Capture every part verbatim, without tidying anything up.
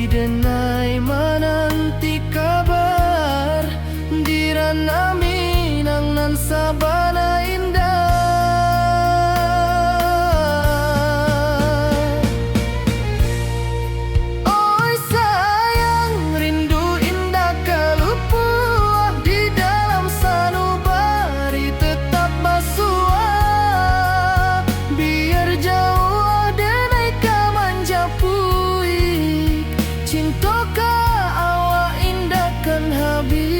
Denai mananti kabar, di Ranah Minang nan sabana indah. Oi sayang, rindu indak ka lupuah, di dalam sanubari tetap basuah. Biar jauah denai ka manjapuik, cinto ka awak indak kan habih.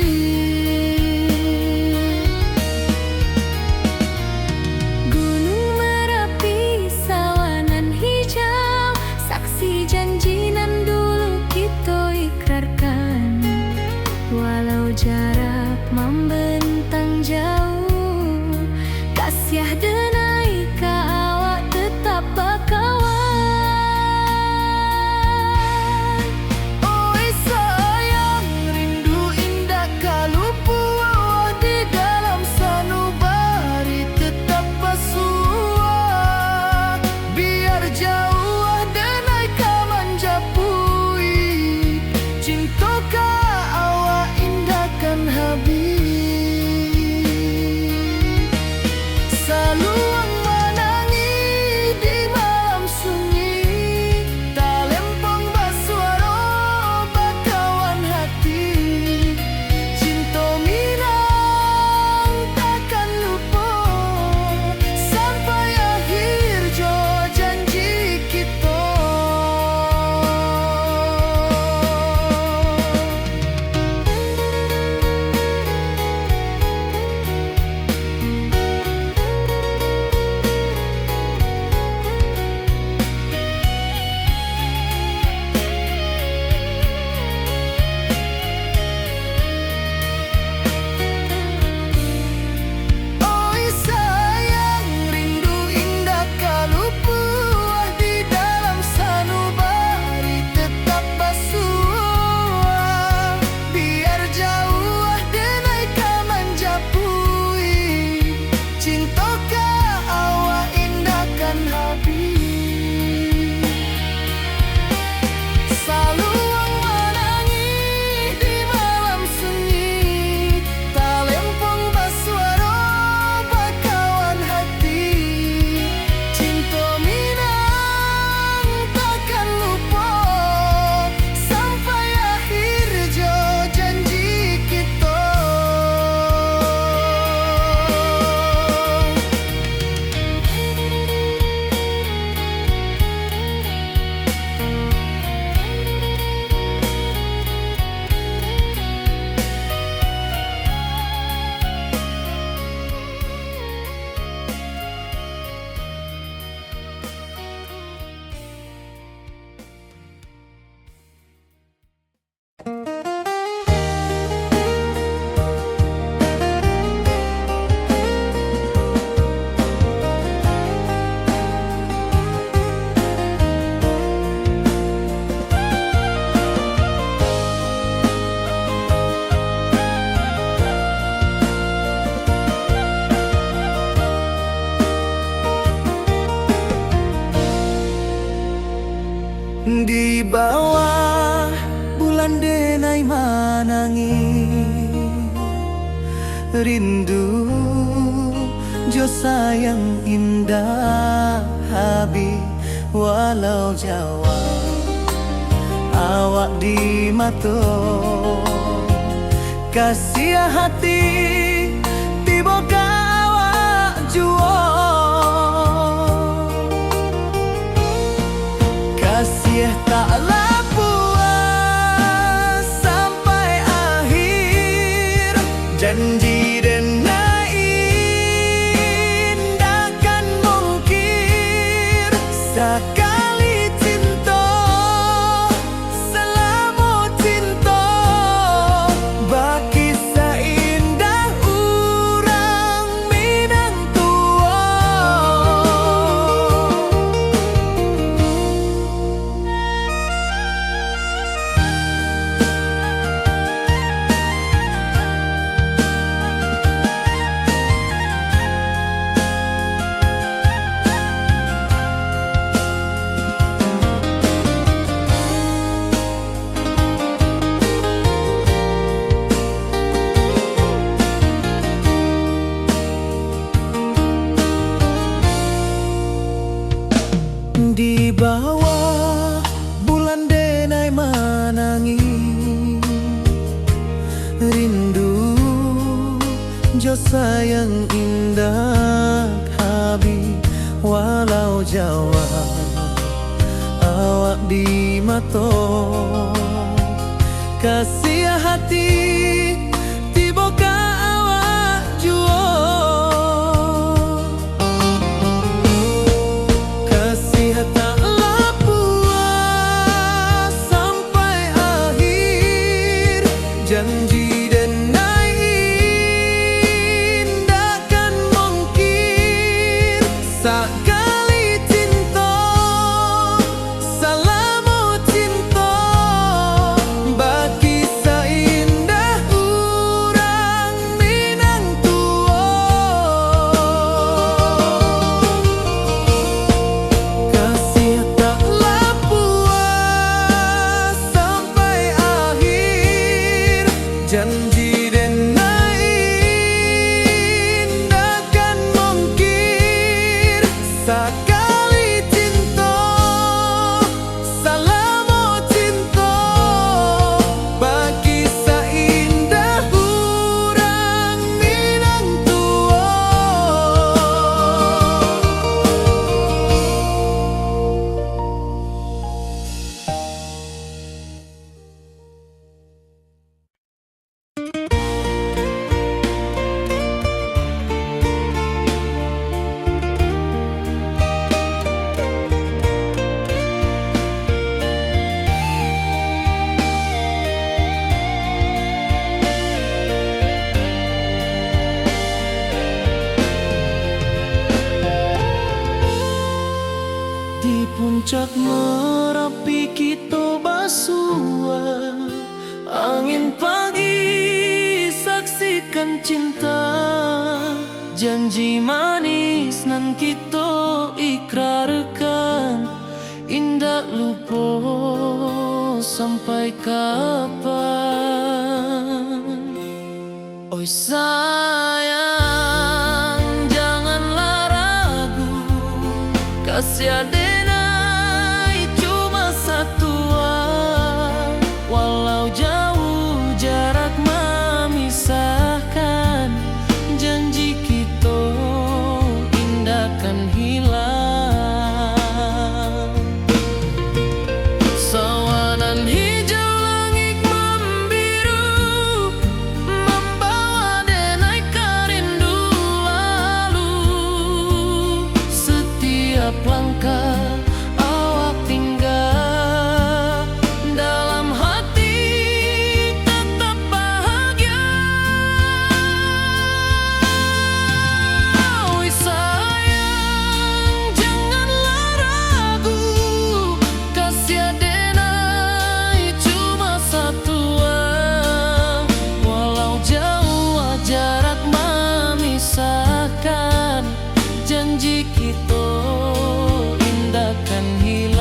Gunung Marapi, sawah nan hijau, saksi janji nan dulu kito ikrarkan. Walau jarak mambentang jauh, kasiah denai ka awak tetap bakawan. Oi sayang, rindu indak ka lupuah, di dalam sanubari tetap basuah. Biar jauah denai ka manjapuik, cinto ka awak indak kan habih. Saluang manangih di malam sunyi, talempong basuaro bakawan hati. Cinto Minang takkan lupo, sampai akhir jo janji kito. Oi sayang, rindu indak ka lupuah, di dalam sanubari tetap basuah. Biar jauah denai ka manjapuik, cinto ka awak indak kan habih. Saluang manangih di malam sunyi, talempong basuaro bakawan hati. Cinto Minang takkan lupo, sampai akhir jo janji kito. Di bawah bulan denai manangih, rindu jo sayang indak habih, walau jauah awak di mato. Kasiah hati tibo ka awak juo. Kasiah tak lapuah sampai akhir, janji denai indak kan mungkir. Sakali cinto, salamo cinto, bakisah indah urang Minang tuo. Yo sayang indak habih, walau jauah awak di mato. Kasiah hati tibo ka awak juo. Kasiah tak lah puas sampai akhir. Janji denai indak kan mungkir. Sakali cinto, salamo cinto, bakisah indah urang Minang tuo. Kasiah tak lah puas sampai akhir. Janji denai indak kan mungkir. Sakali cinto, salamo cinto, bakisah indah urang Minang tuo. Di puncak Marapi kito basua. Angin pagi saksikan cinta, janji manis nan kito ikrarkan, indak lupo sampai kapan. Oi sayang, janganlah ragu, kasiah denai cuma satua. Walau jauh jarak mamisahkan, janji kito indak kan hilang. Sawanan hijau langik mambiru, mambawa denai ka rindu lalu. Satiap langkah awak tingga, dalam hati tetap bahagia. Oi sayang, janganlah ragu, kasiah denai cuma satua. Walau jauh jarak mamisahkan, janji kito indak kan hilang.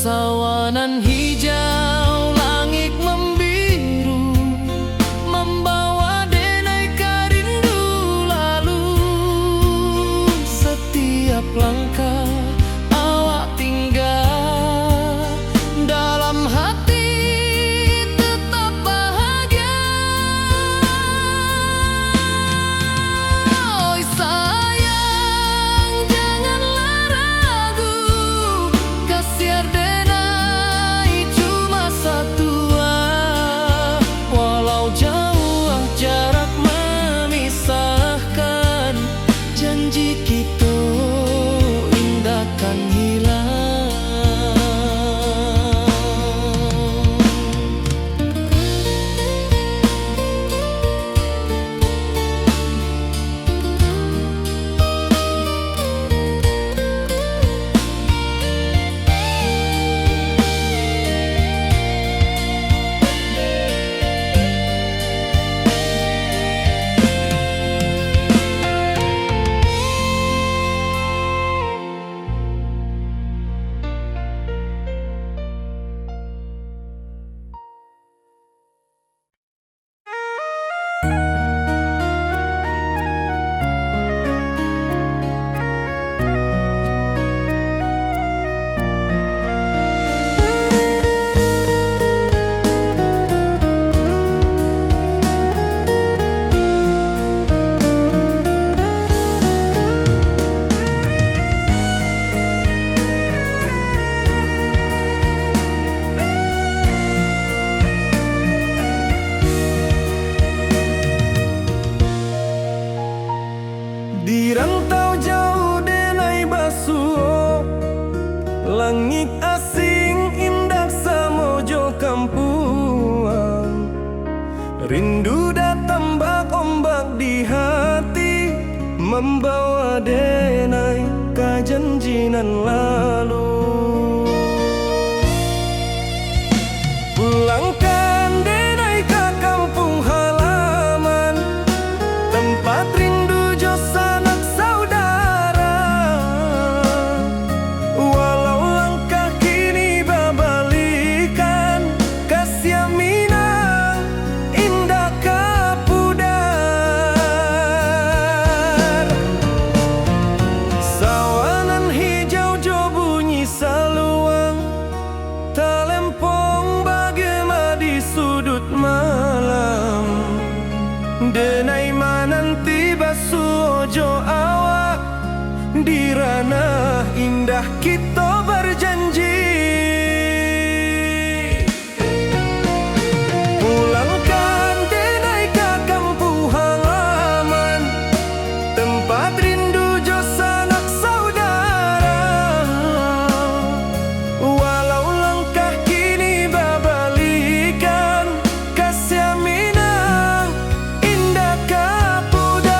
Sawanan hijau, langik mambiru, mambawa denai ka rindu lalu. Satiap langkah awak tingga, dalam hati tetap bahagia. Oi sayang, janganlah ragu, kasiah denai Rindu datang bak ombak di hati, mambawa denai ka janji nan lalu. Pulangkan denai ka kampuang halaman, tempat rindu jo sanak saudara. Walau langkah kini babalikan, kasiah Minang indak ka pudar. Sawah nan hijau jo bunyi saluang, talempong bagema di suduik malam. Denai mananti basuo jo awak, di ranah indah kito bajanji. Pulangkan denai ka kampuang halaman, tempat rindu jo sanak saudara. Walau langkah kini babalikan, kasiah Minang indak ka pudar.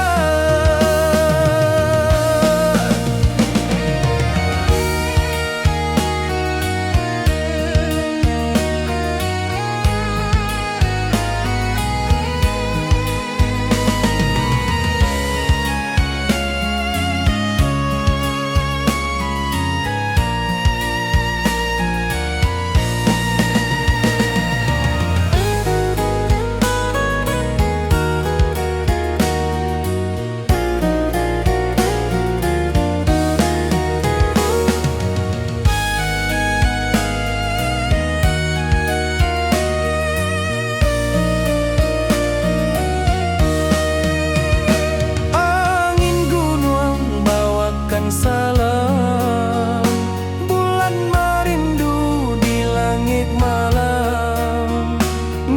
Angin gunuang bawakan salam, bulan marindu di langik malam.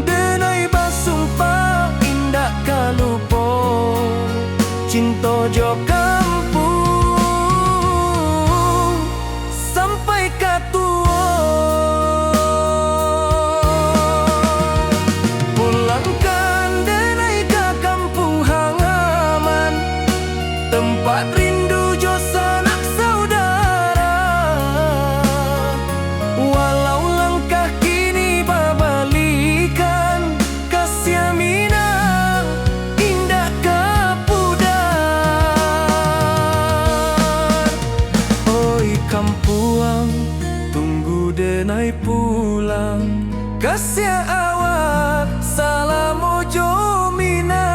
Denai basumpah indak ka lupo, cinto jo kampuang sampai ka tuo. Pulangkan denai ka kampuang halaman, tempat rindu jo sanak saudara. Walau langkah kini babalikan, kasiah Minang indak ka pudar. Oi kampuang, tunggu denai pulang. Kasiah awak, salamo jo Minang.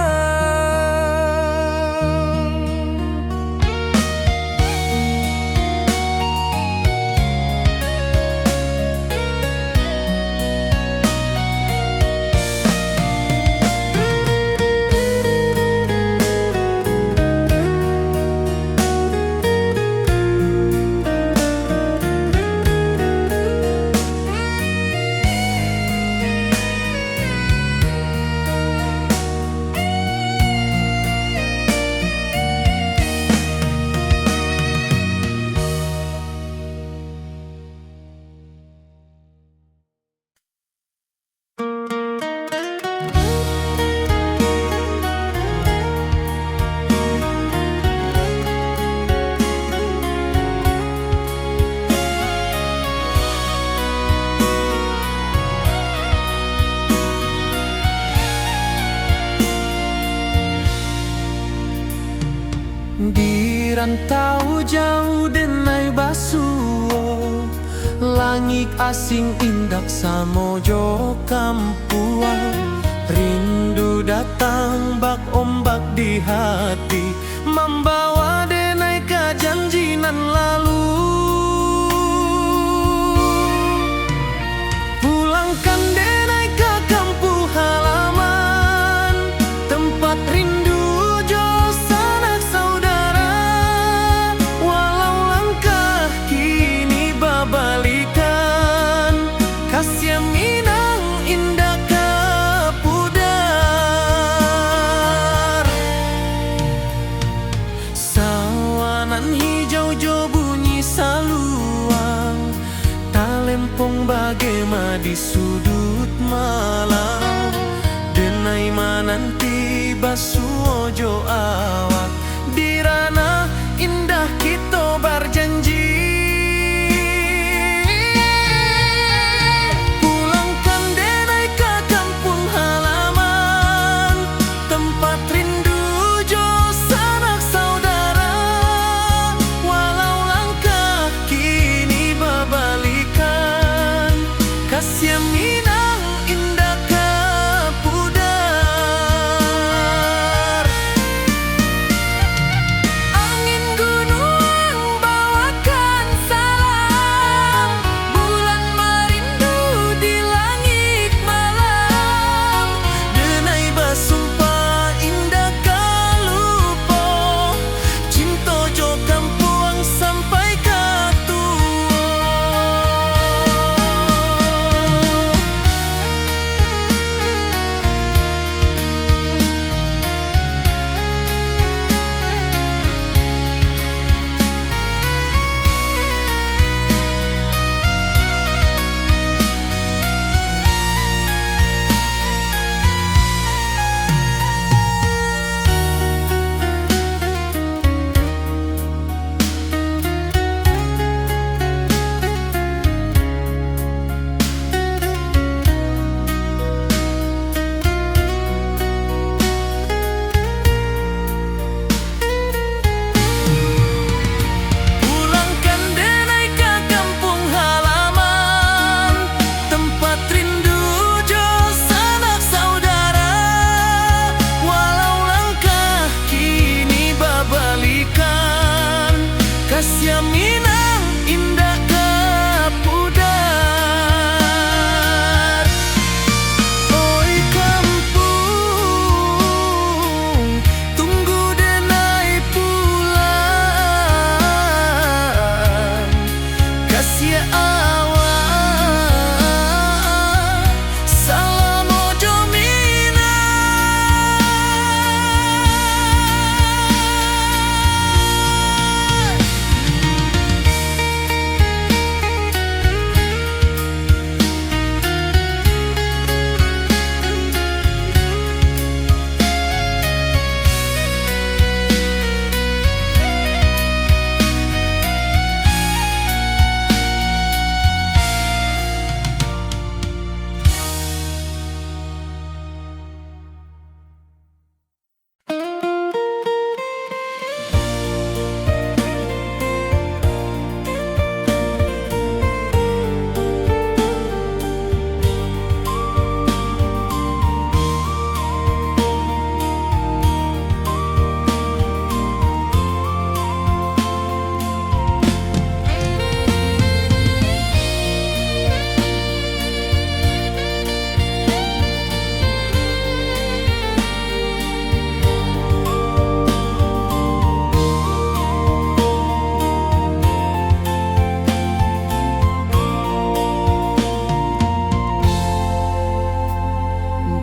Di rantau jauah denai basuo, langik asing indak samo jo kampuang. Rindu datang bak ombak di hati, mambawa denai ka janji nan lalu. Pulangkan denai ka kampuang halaman, tempat rindu jo sanak saudara. Walau langkah kini babalikan, kasiah Minang indak ka pudar. Basuo jo awak di ranah indah kito barjanji. Pulangkan denai ka kampuang halaman, tempat rindu jo sanak saudara. Walau langkah kini babalikan, kasiah Minang indak ka pudar. Angin gunuang bawakan salam, bulan marindu di langik malam. Denai basumpah indak ka lupo, cinto jo kampuang sampai ka tuo. Pulangkan denai ka kampuang halaman, tempat rindu jo sanak saudara. Walau langkah kini babalikan, kasiah Minang indak ka pudar. Oi kampuang, tunggu denai pulang. Kasiah awak salamo jo Minang.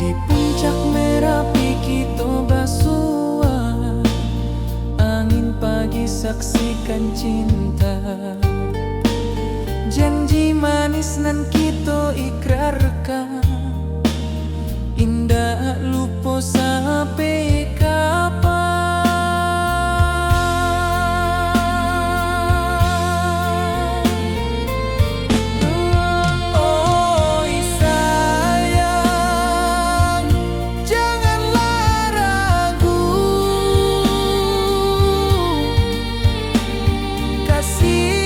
Di puncak Merapi kito basua, angin pagi saksikan cinta. Janji manis nan kito ikrarkan, indak lupo sampai kapan. Oi sayang, janganlah ragu, kasih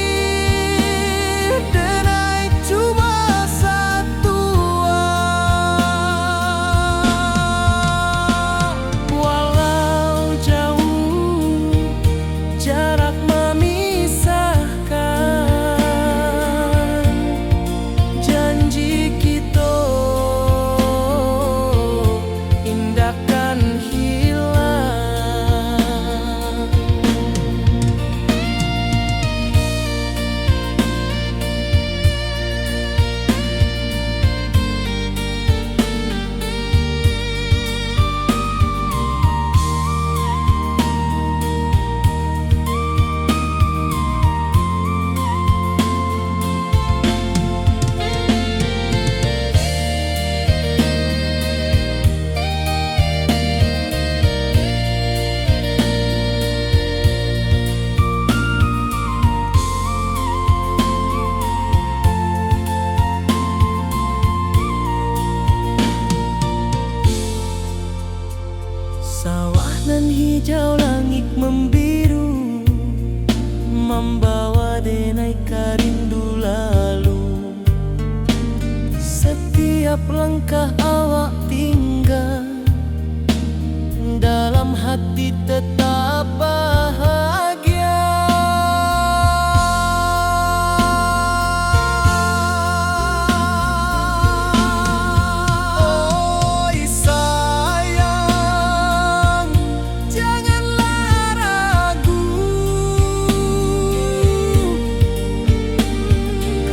Hijau langik membiru, mambawa denai ka rindu lalu. Setiap langkah awak tingga, dalam hati tetap bahagia. Oi sayang, janganlah ragu.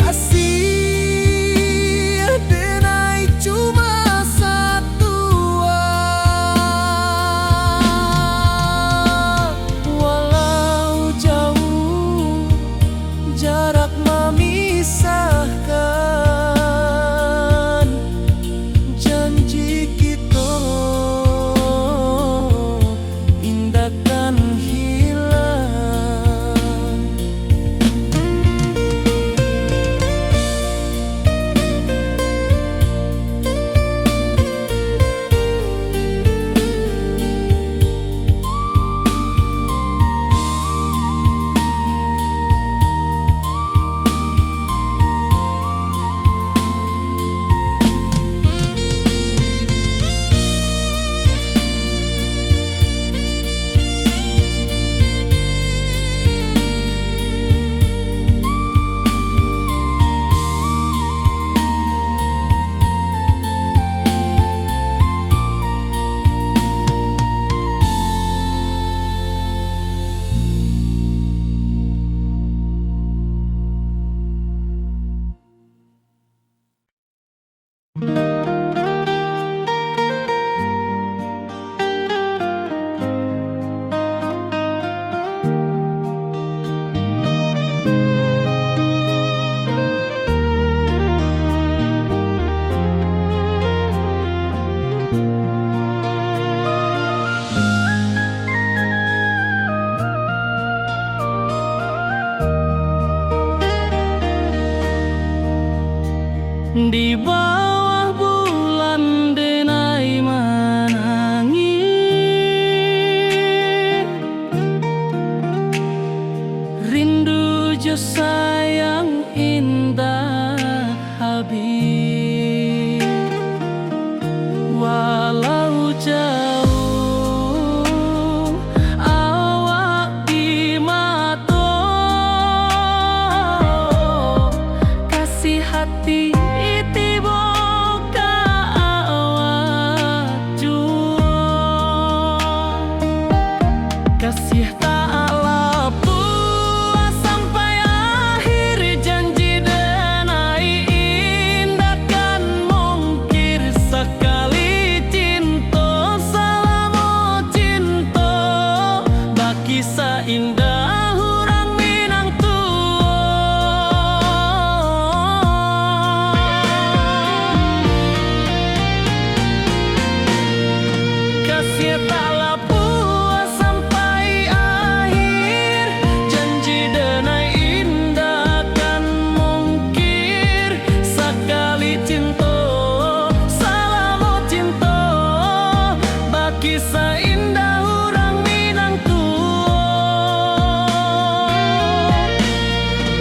Kasih denai cuma satu, ah. Walau jauh jarak memisahkan, janji kito indak kan hilang. Di bawah bulan denai manangih, rindu jo sayang indak habis. Walau jauh awak di mato, kasih hati tibo ka awak juo. Kasih tak lapuah sampai akhir, janji denai indak kan mungkir. Sakali cinto, salamo cinto, bakisah indah urang Minang tuo. Kasih tak lapuah sampai akhir, janji denai indak kan mungkir. Sakali cinto, salamo cinto, bakisah indah urang Minang tuo.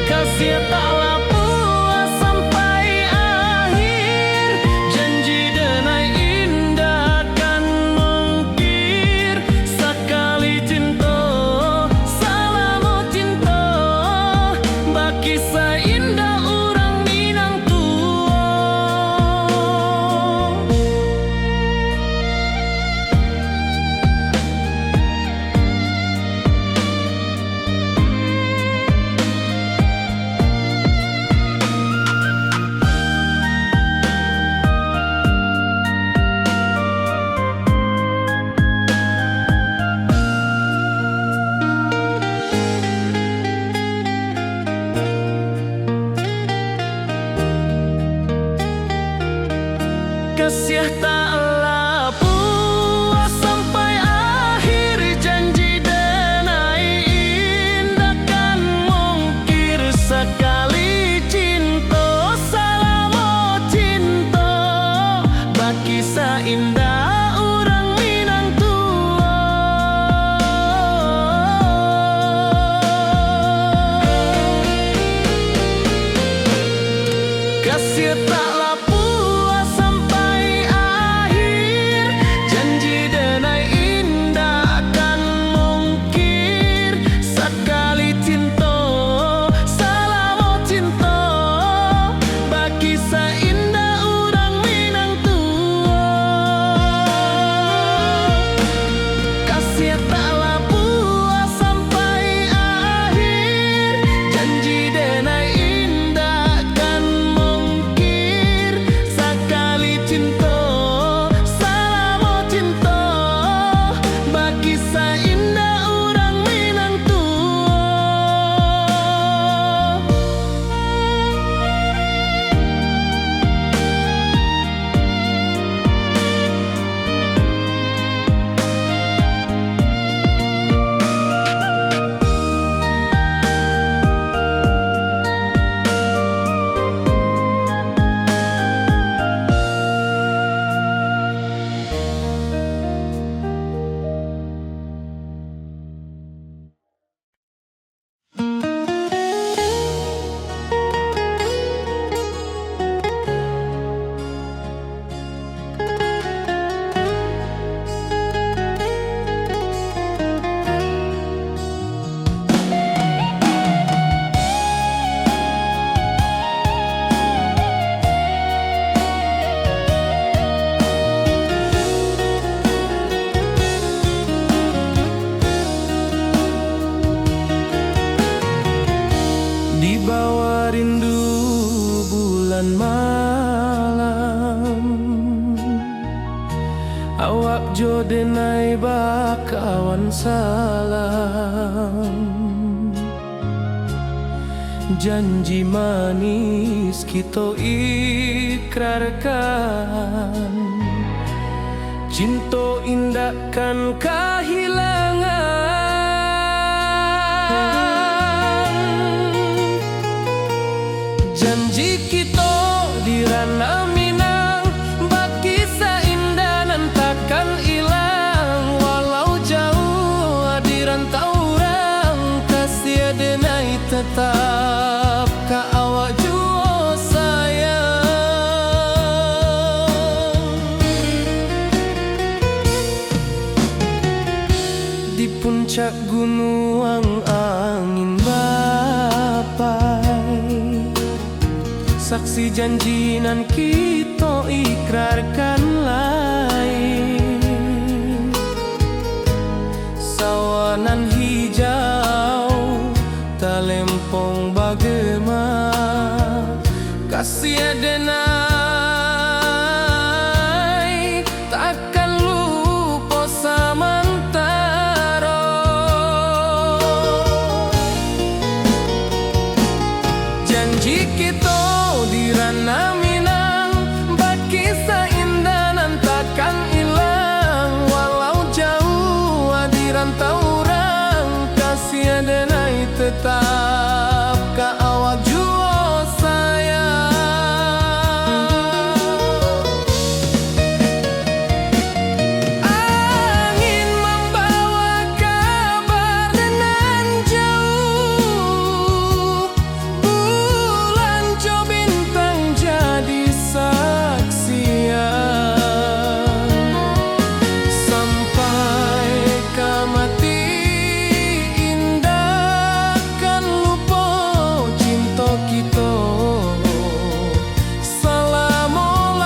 Kasih tak lapuah sampai akhir, janji denai indak kan mungkir. Sakali cinto, salamo cinto, bakisah indah urang Minang tuo. Kasih tak lapuah sampai akhir, janji denai indak kan mungkir. Sakali cinto, salamo cinto, bakisah indah urang Minang tuo. Awak jo denai bakawan salam. Janji manis kito ikrarkan. Cinto indak kan kahilangan. Janji kito di Ranah Minang, bakisah indah nan takkan ilang. Walau jauah di rantau urang, kasih denai tetap ka awak juo sayang. Di puncak gunuang angin bapai, saksi janji nan kito ikrarkan lai. Sawah nan hijau, talempong bagema, kasih denai takkan lupo samantaro. Janji kito di Ranah Minang, bakisah indah nan takkan ilang. Walau jauah di rantau urang, kasih denai tetap ka awak juo sayang. Angin mambawa kabar nan jauah, bulan jo bintang jadi saksian. Sampai ka mati indak kan lupo cinto kito salamo-lamo.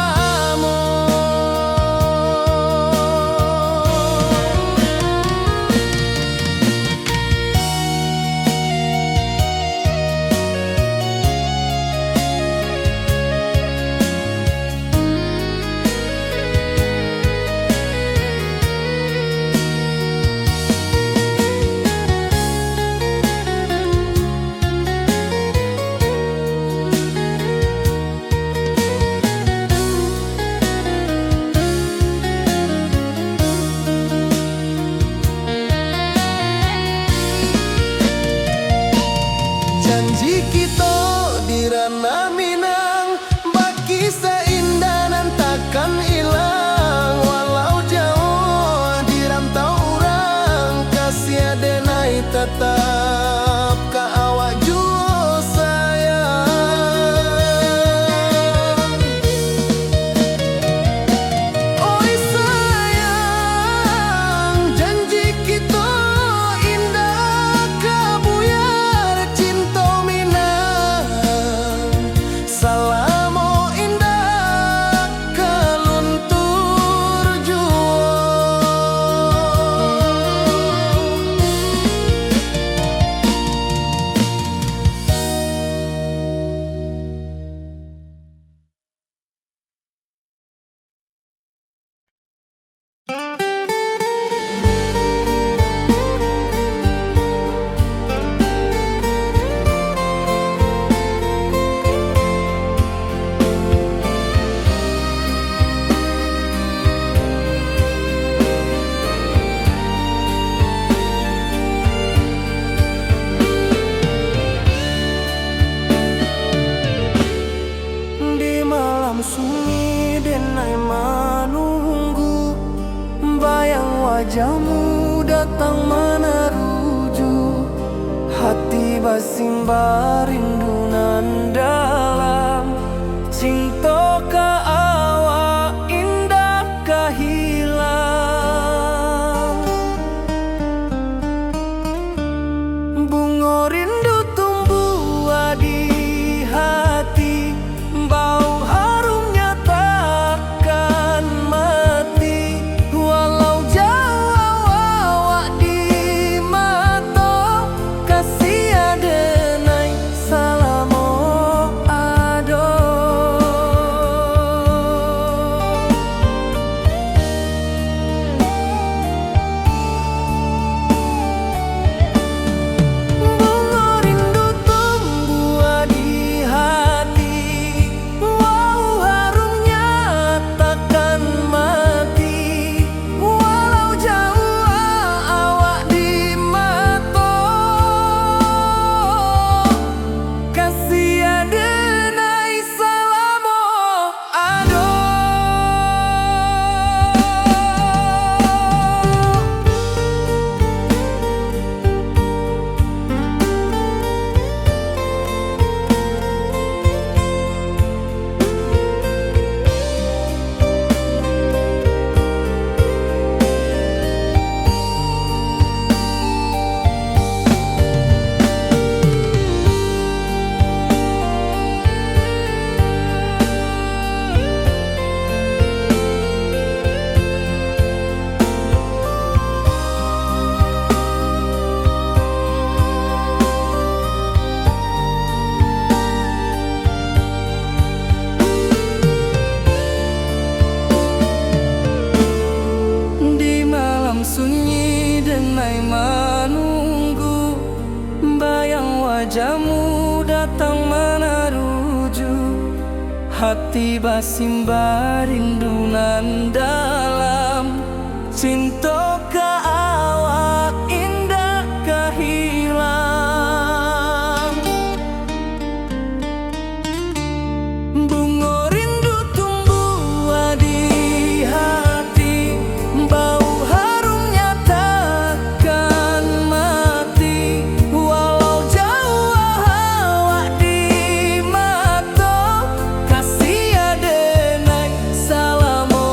Janji kito di Ranah Minang, bakisah indah nan takkan ilang. Walau jauah di rantau urang, kasih denai tatap ka awak juo sayang. Oi sayang, janji kito indak ka buyar, cinto Minang salamo indak ka luntur juo. Di malam sunyi denai manunggu, bayang wajahmu datang manaruju. Hati basimba rindu nan dalam, cinto ka awak indak ka hilang. Bungo rindu tumbuah di hati, bau harumnya takkan mati. Walau jauah awak di mato, kasih adenai salamo Ati basimbah rindu nan dalam, cinto ka awak indak ka hilang. Bungo rindu tumbuah di hati, bau harumnya takkan mati. Walau jauah awak di mato, kasih adenai salamo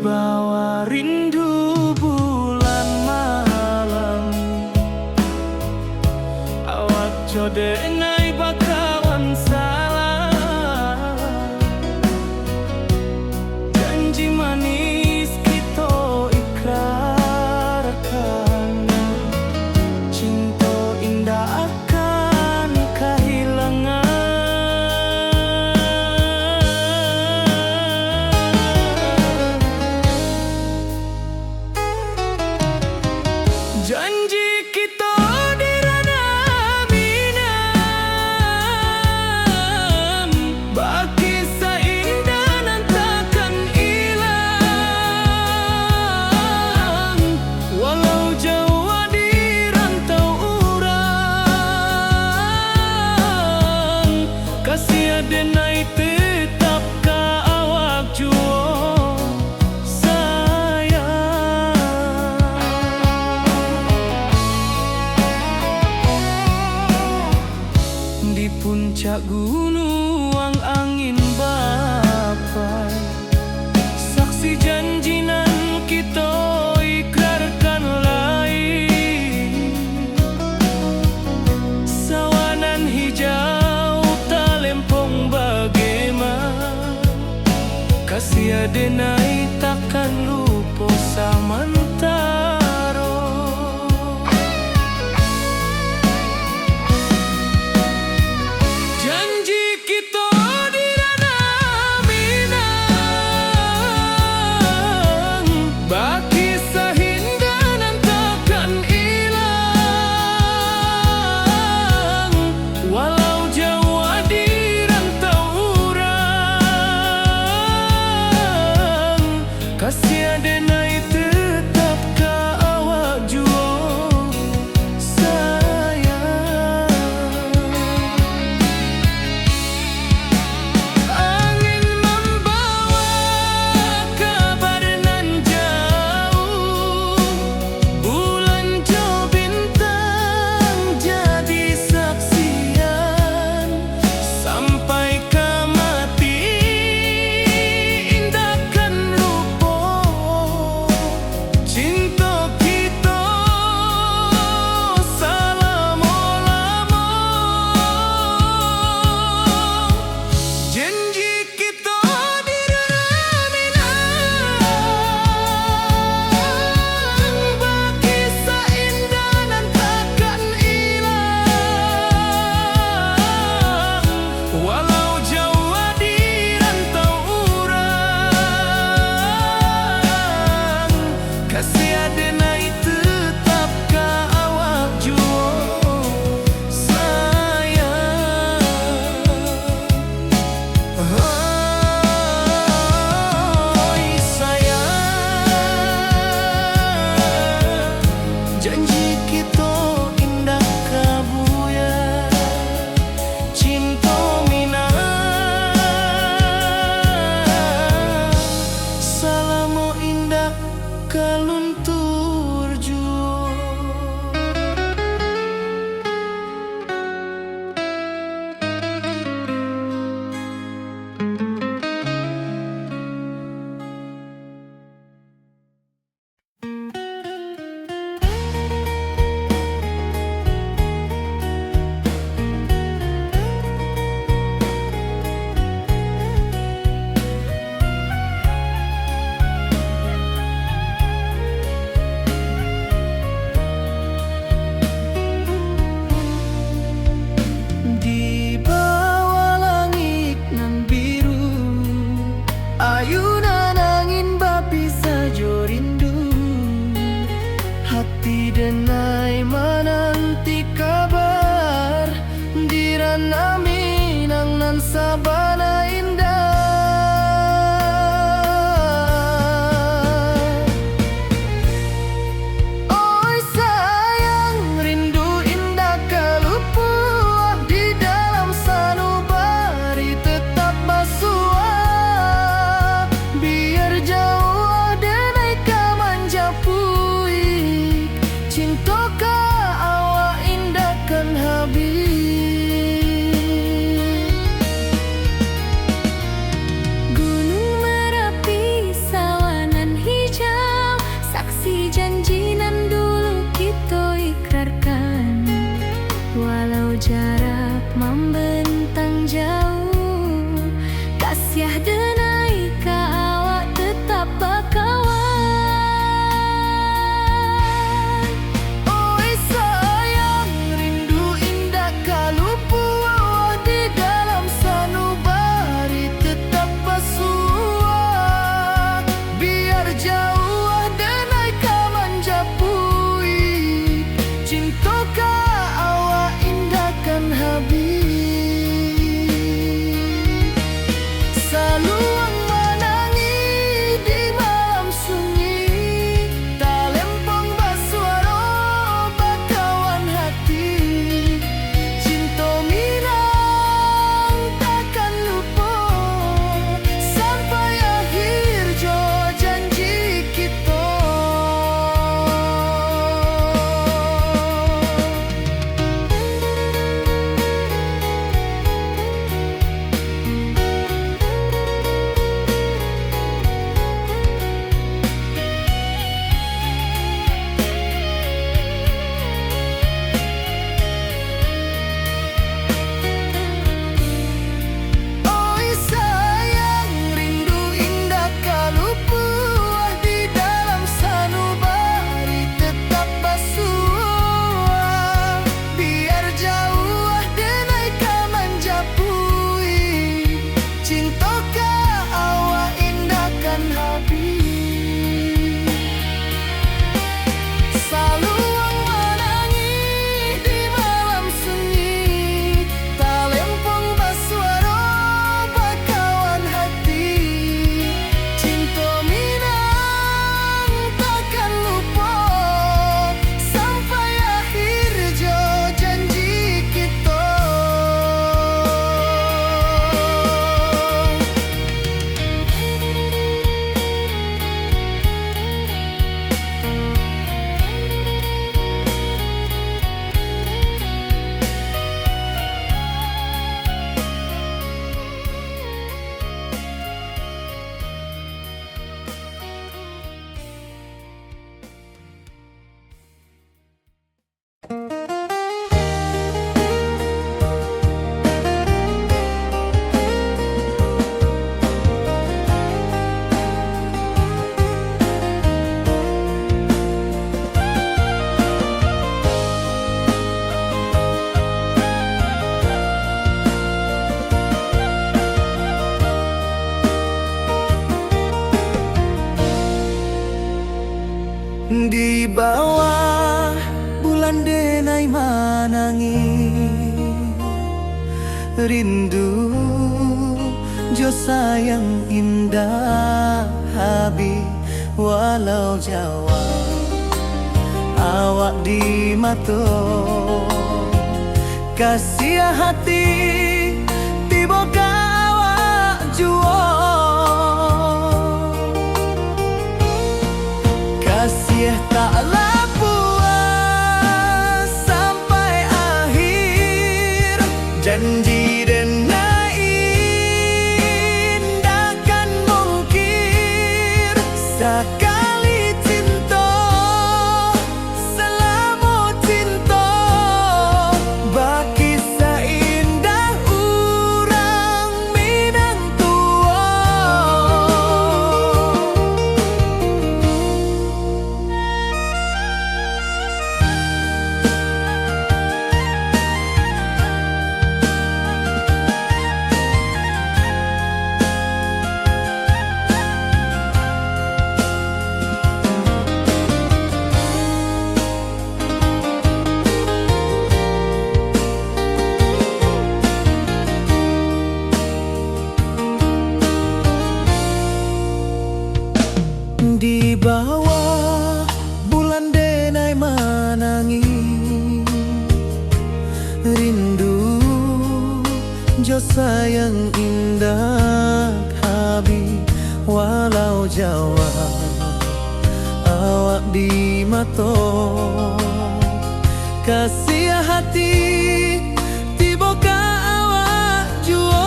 Bawa rindu bulan malam, awak co denai bakawan salah. Janji manis kito ikrarkan, cinto indak akan kahilangan. Janji kito di Ranah Minang, bakisah indah nan takkan ilang. Walau jauah di rantau urang, kasih denai tetap ka awak juo sayang. Di puncak gunuang angin bapai, saksi janji nan kito ikrarkan lai. Sawah nan hijau talempong bagema, kasih denai takkan lupo samantaro. Janji kito di Ranah Minang, bakisah indah nan takkan ilang. Walau jauah di rantau urang, kasih denai tetap ka awak juo sayang. Angin mambawa kabar nan jauah, bulan jo bintang jadi saksian. Sampai ka mati indak kan lupo Di bawah bulan denai manangih, rindu jo sayang indak habih, walau jauah awak di mato. Kasiah hati tibo ka awak juo. Kasiah taklah puas sampai akhir. Janji denai indak kan mungkir. Sakali cinto, salamo cinto, bakisah indah urang Minang tuo. Di bawah bulan denai manangih, rindu jo sayang indak habih, walau jauah awak di mato. Kasiah hati tibo ka awak juo.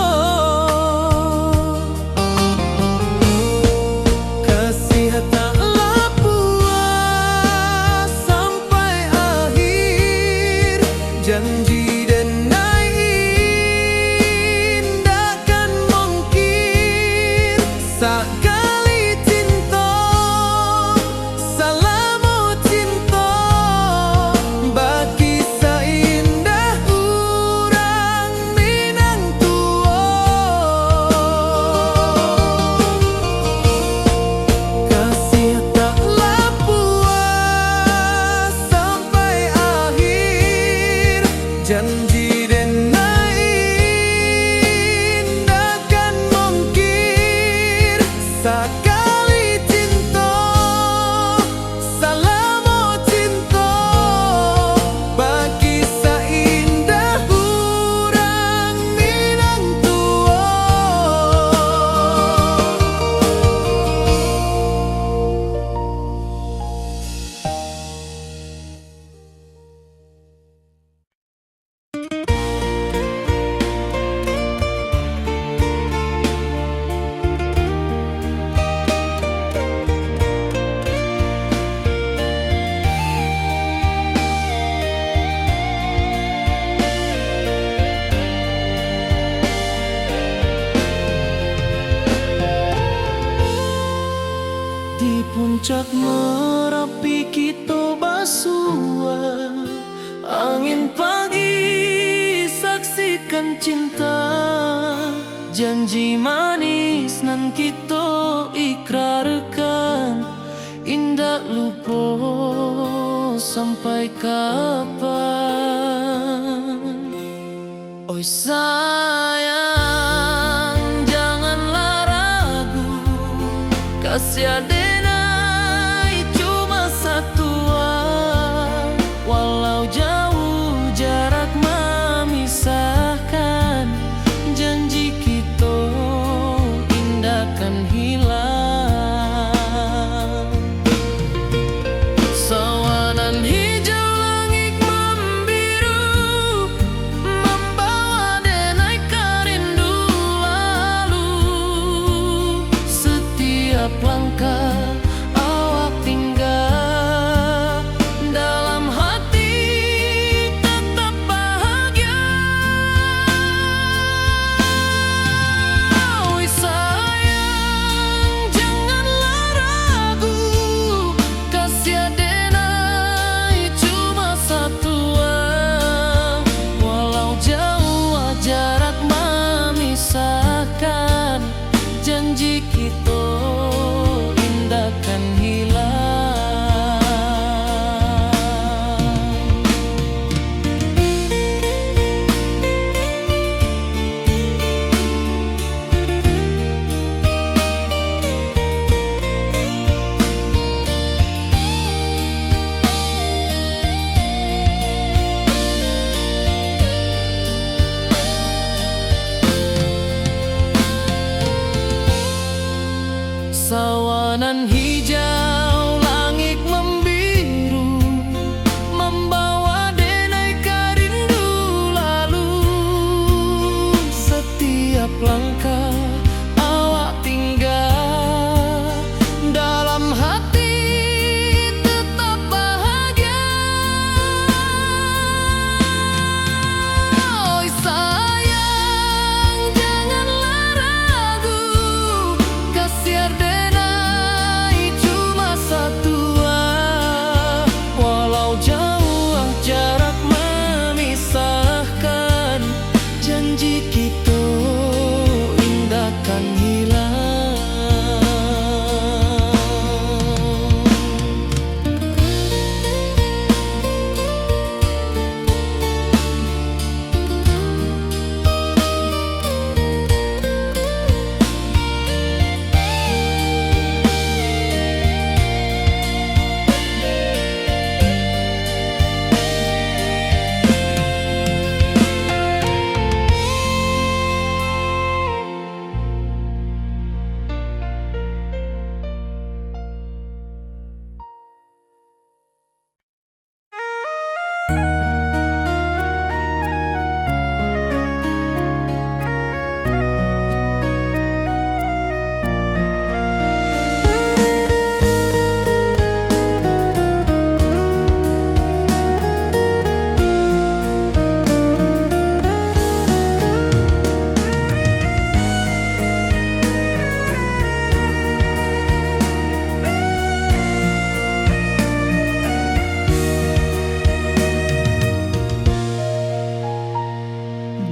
Kasiah taklah puas sampai akhir. Janji denai indak kan mungkin. Sakali cinto, salamo cinto, bakisah indah urang Minang tuo. Kasiah taklah puas sampai akhir. Janji denai indak kan mungkin. Sakali cinto, salamo cinto, bakisah indah urang Minang tuo. Di puncak Marapi kito basua. Angin pagi saksikan cinta, janji manis nan kito ikrarkan, indak lupo sampai kapan. Oi sayang, janganlah ragu, kasiah denai cuma satua. Walau jauah jarak mamisahkan, janji kito indak kan hilang. Sawanan hijau langik mambiru, mambawa denai ka rindu lalu. Satiap langkah Sawah nan hijau, langik mambiru, mambawa denai ka rindu lalu. Satiap langkah awak tingga, dalam hati tetap bahagia. Oi sayang, janganlah ragu, kasiar denai cuma satua. Walau jauah jarak memisahkan, janji kito indak kan hilang.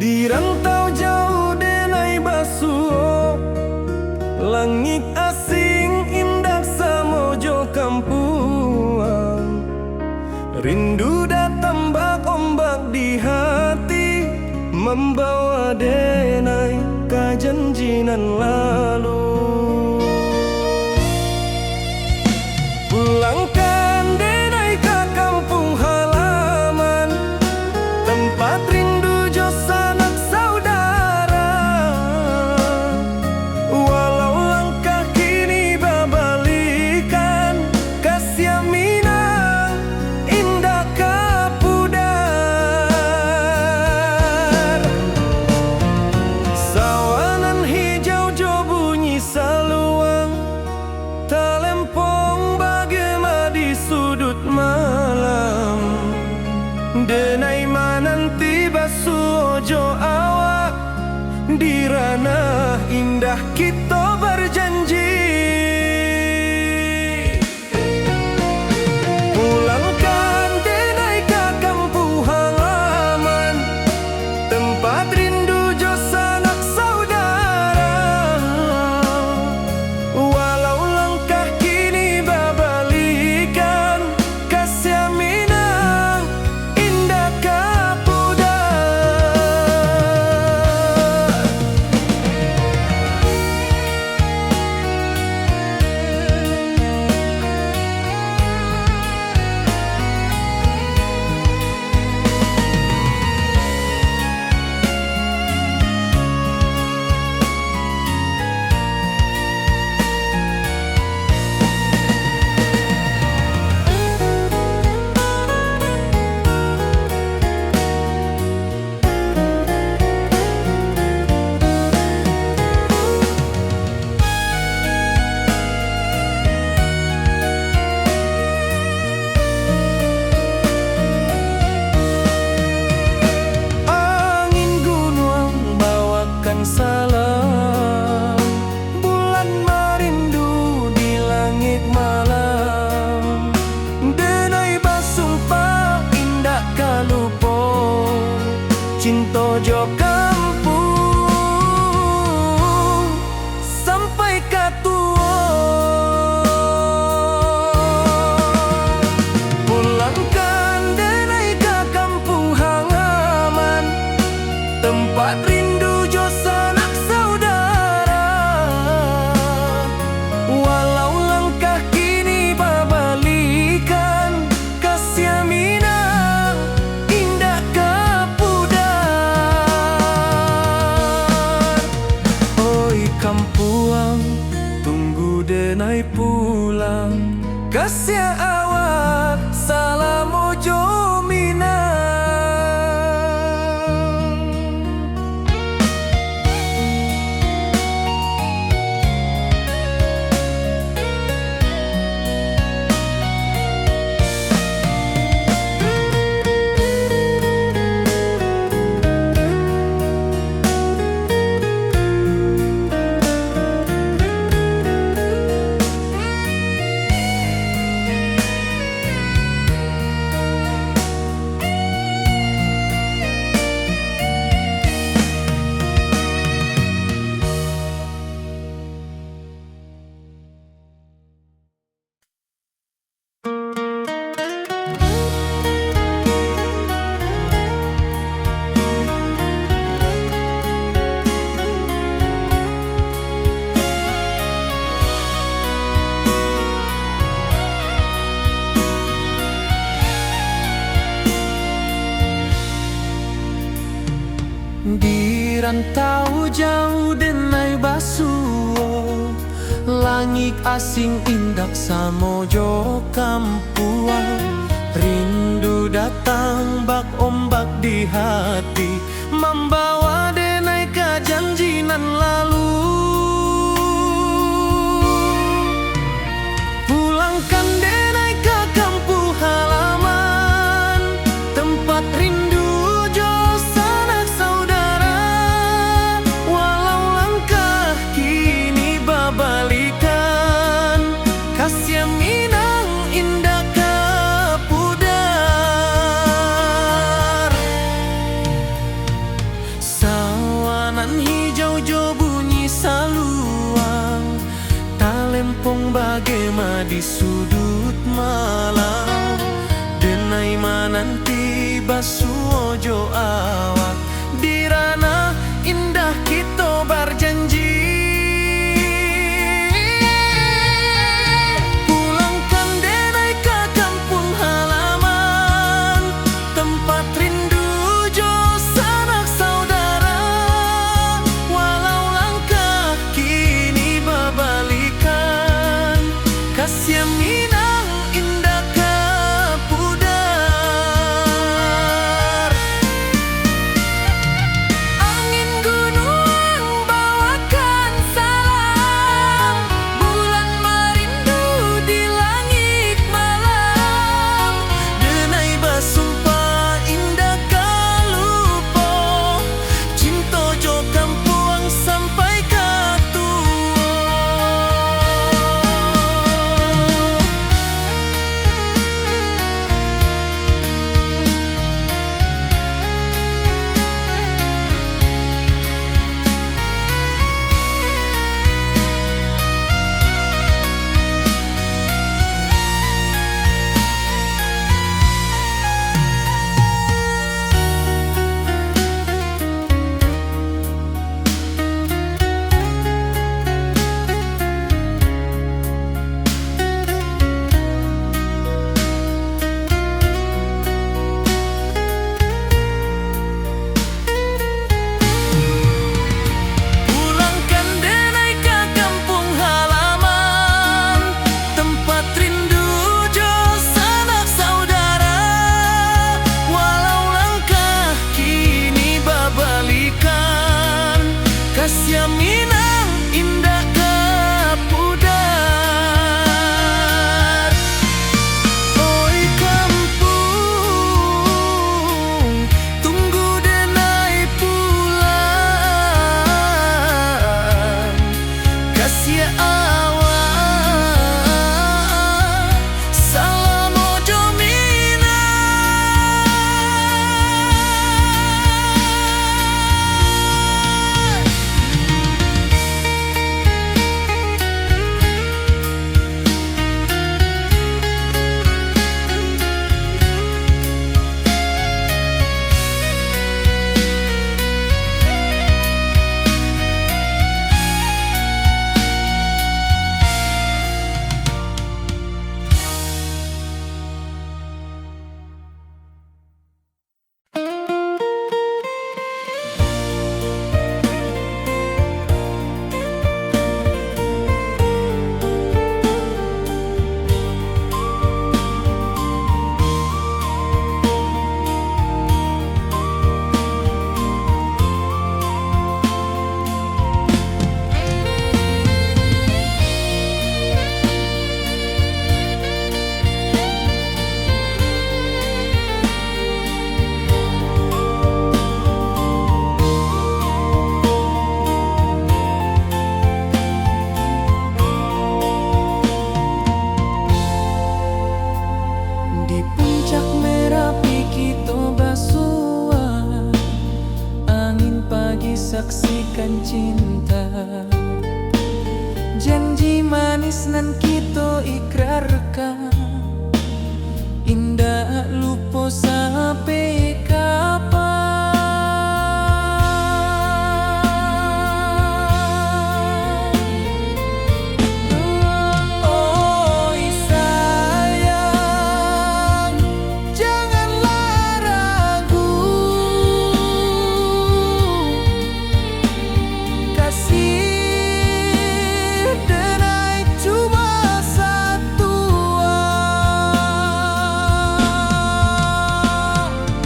Di rantau jauah denai basuo, langik asing indak samo jo kampuang. Rindu datang bak ombak di hati, mambawa denai ka janji nan lalu. Pulangkan denai ka kampuang halaman, tampat rindu jo sanak saudara. Walau langkah kini babalikan, kasiah Minang indak ka pudar. Sawah nan hijau jo bunyi saluang, talempong bagema di suduik malam. Denai mananti basuo jo awak, di ranah indah kito barjanji. Pulangkan denai ka kampuang halaman, tampat rindu jo sanak saudara. Walau langkah kini babalikan, kasiah Minang indak ka pudar. Angin gunuang bawakan salam, bulan marindu di langik malam. Denai basumpah indak ka lupo, cinto jo kampuang sampai ka tuo. Pulangkan denai ka kampuang halaman, tampat rindu jo sanak saudara. Walau langkah kini babalikan, kasiah Minang indak ka pudar. Oi kampuang, Denai pulang, kasiah awak salamo jo Minang. Di rantau jauah denai basuo, langik asing indak samo jo kampuang. Rindu datang bak ombak di hati, mambawa denai ka janji nan lalu. Pulangkan denai ka kampuang halaman, tempat rindu jo sanak saudara. Walau langkah kini babalikan, kasiah Minang indak ka pudar. Sawanan hijau jo bunyi saluang, talempong bagema di suduik malam. Denai mananti basuo jo awak, di ranah indah kito barjanji. Pulangkan denai ka kampuang halaman, tempat rindu jo sanak saudara. Walau langkah kini babalikan, kasiah Minang indak ka pudar. Nan kito ikrarkan, indak lupo sampai kapan. Oi sayang, janganlah ragu. Kasih denai cuma satu,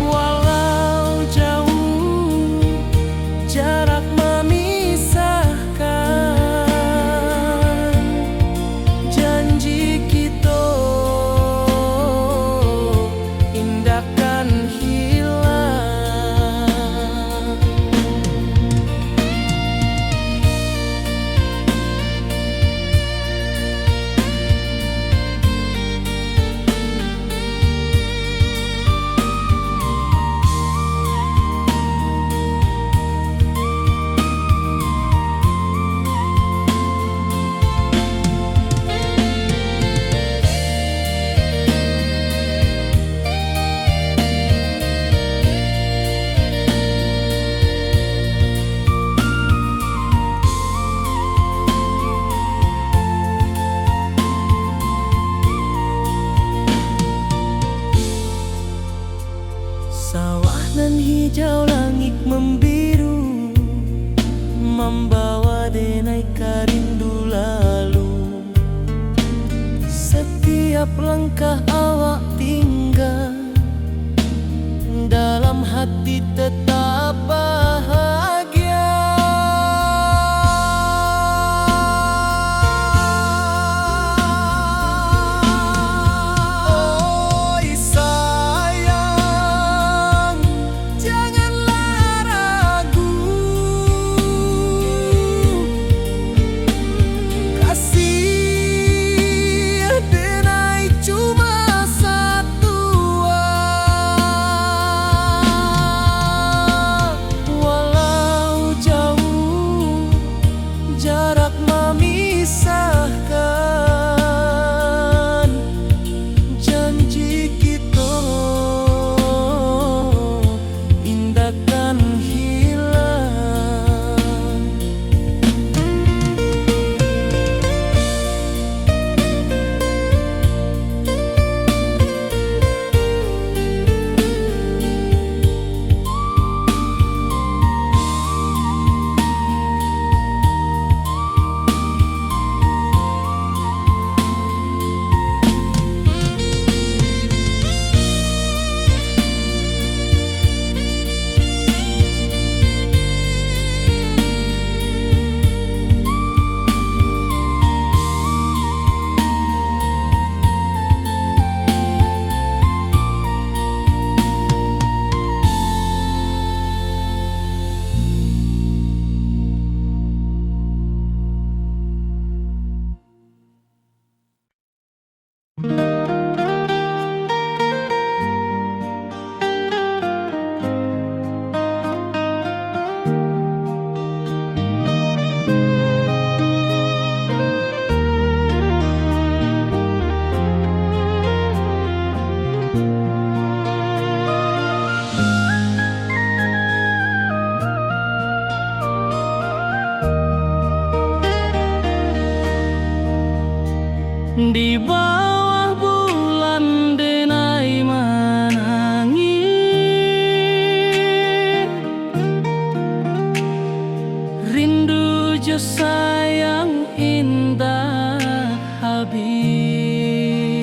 walau jauh jarak memisahkan, janji kito indak kan hilang. Sawah nan hijau, langik mambiru, mambawa denai ka rindu lalu. Satiap langkah awak tingga, dalam hati tetap bahagia. Oi sayang, janganlah ragu. Kasih denai cuma satu, walau jauh jarak memisahkan, janji kito indak kan hilang. Di bawah bulan denai manangih, rindu jo sayang indak habih.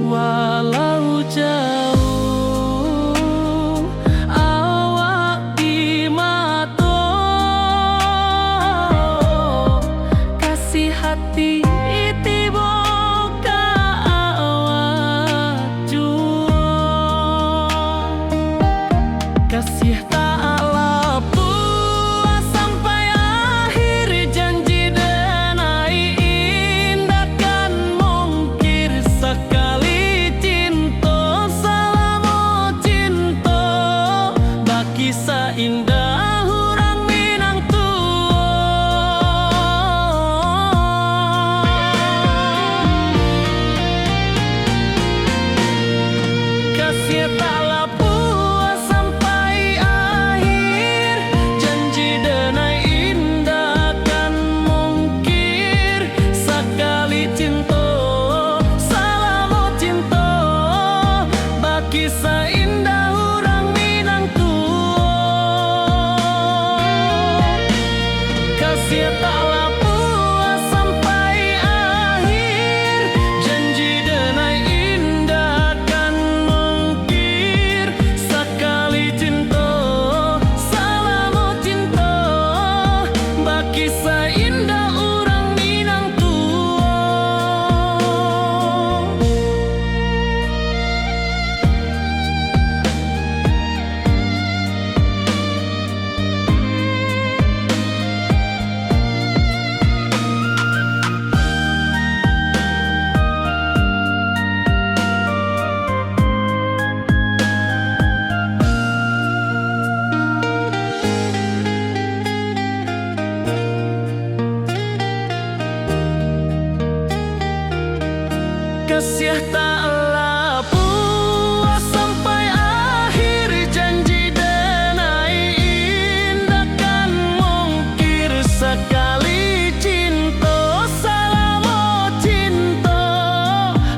Walau jauh awak di mato, kasih hati tibo ka awak juo. Kasih tak lapuah sampai akhir, janji denai indak kan mungkir. Sakali cinto, salamo cinto, bakisah indah urang Minang tuo. Kasiah tak lah puas sampai akhir, janji denai indak kan mungkir, sakali cinto, salamo cinto,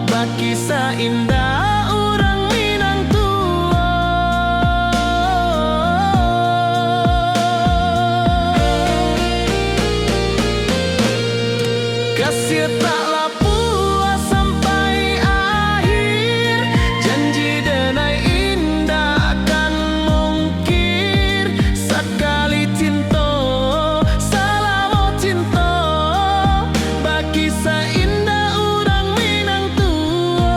bakisah indak urang Minang tuo. Kasiah tak lah puas sampai akhir, janji denai indak kan mungkir, sakali cinto, salamo cinto, bakisah indak urang Minang tuo.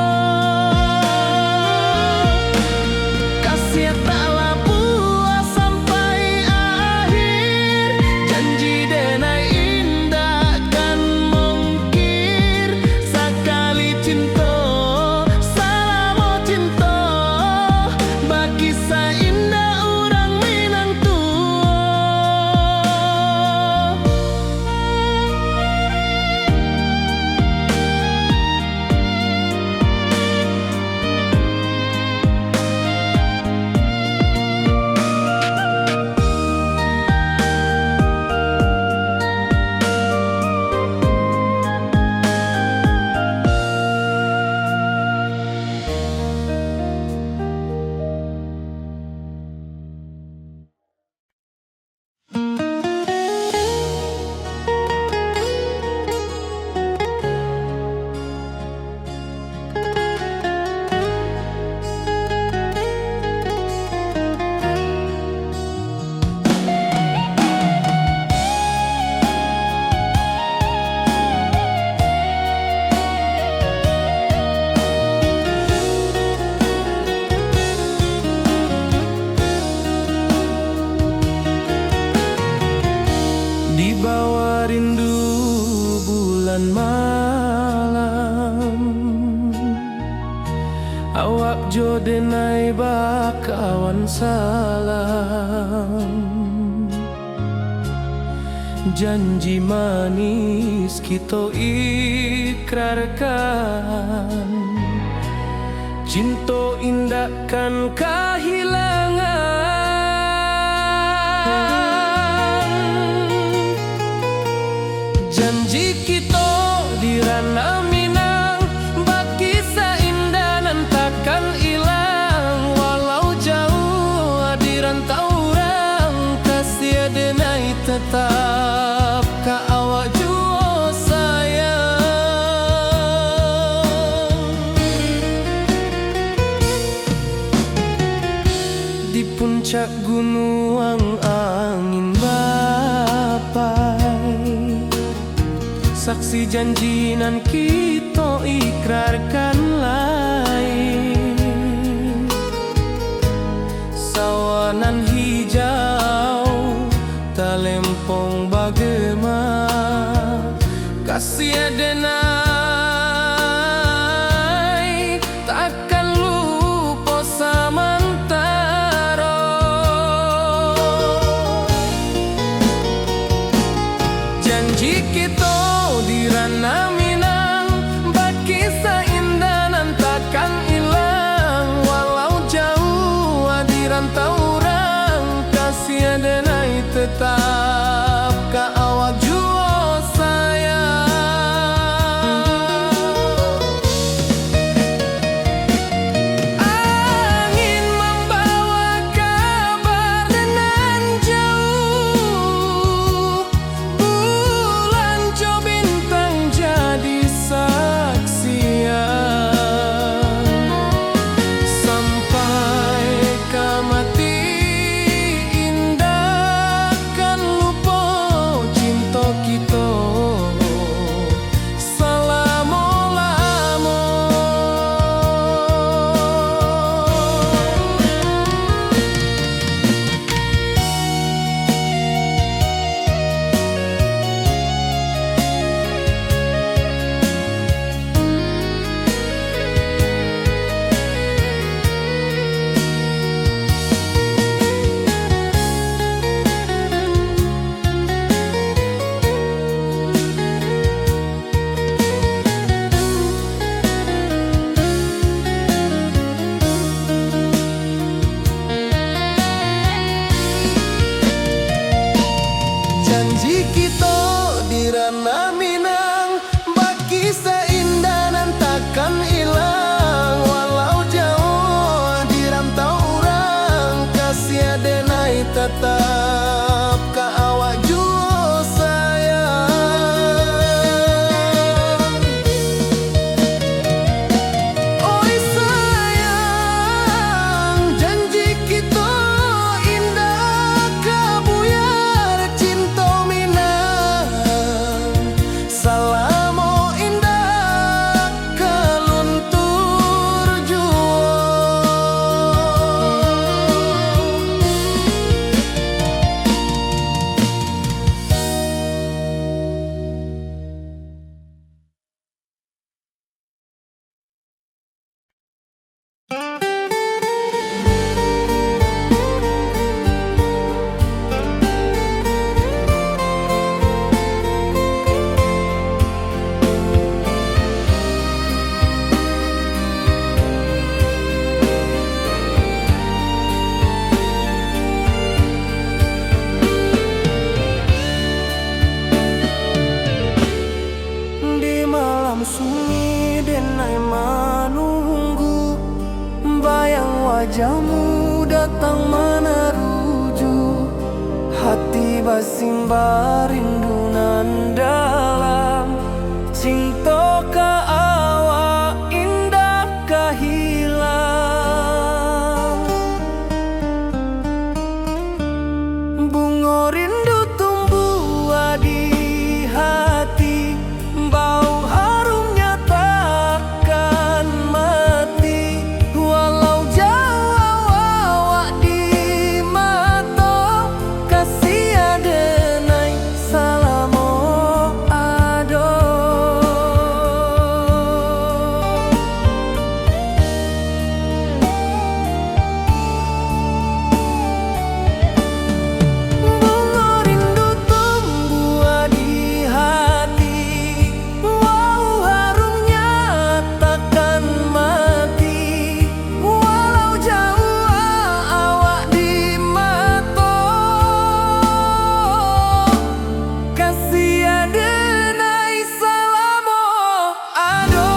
Kasiah tak lah puas sampai akhir, janji denai indak kan mungkir, sakali cinto, salamo cinto, bakisah indak urang Minang tuo. Di bawah rindu bulan malam, awak jo denai bakawan salam. Janji manis kito ikrarkan, cinto indak kan kahilangan. Janji kito di Ranah Minang, bakisah indah nan takkan ilang. Walau jauah di rantau urang, kasiah denai tetap ka awak juo sayang. Di puncak gunuang angin bapai, saksi janji nan kito ikrarkan lai. Sawah nan hijau talempong bagema, kasiah denai takkan lupo samantaro. Janji kito di Ranah Minang, bakisah indah nan takkan Jamu datang manaruju, hati basimba rindu nan dalam. Cinto ka awak indak ka hilang. Bungo rindu tumbuah di hati, bau harumnya takkan mati. Walau jauah awak di mato, kasih adenai salamo ado. Bungo rindu tumbuah di hati, bau harumnya takkan mati. Walau jauah awak di mato, kasih adenai salamo ado.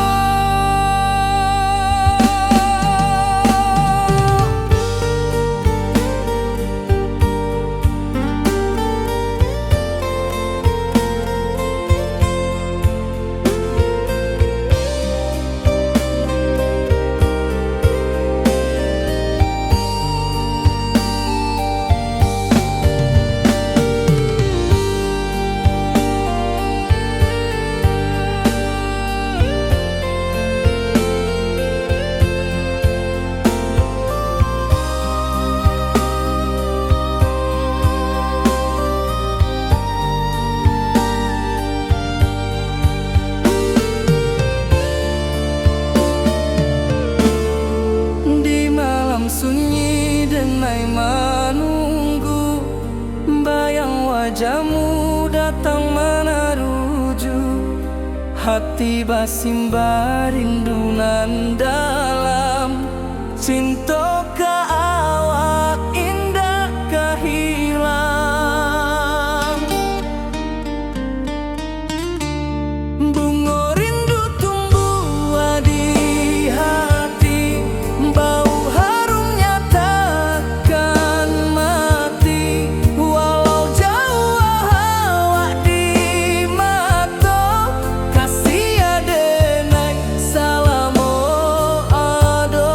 Di malam sunyi denai manunggu, bayang wajahmu datang manaruju. Hati basimba rindu nan dalam, cinto ka awak indak ka hilang. Bungo rindu tumbuah di hati, bau harumnya takkan mati. Walau jauah awak di mato, kasih adenai salamo ado.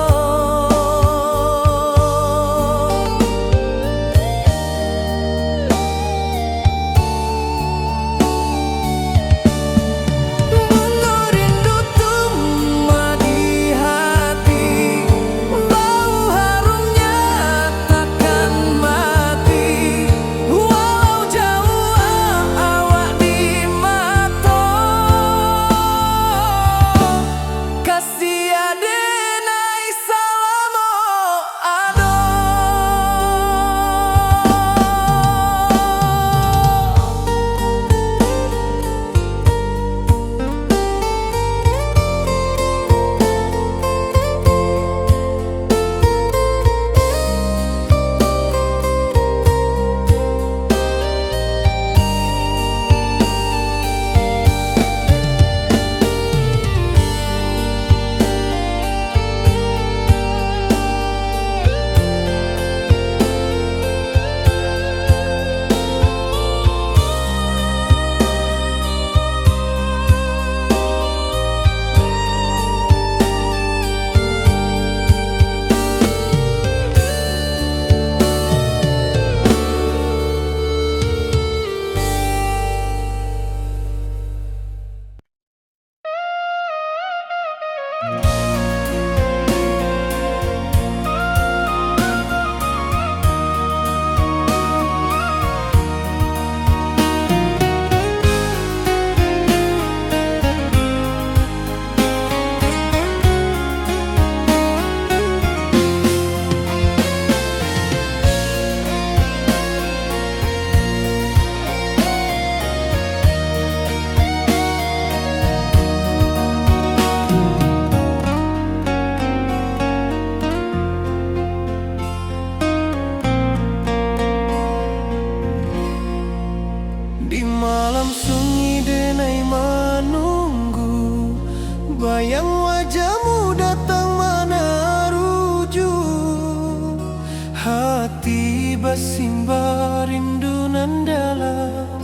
Simba rindu nan dalam,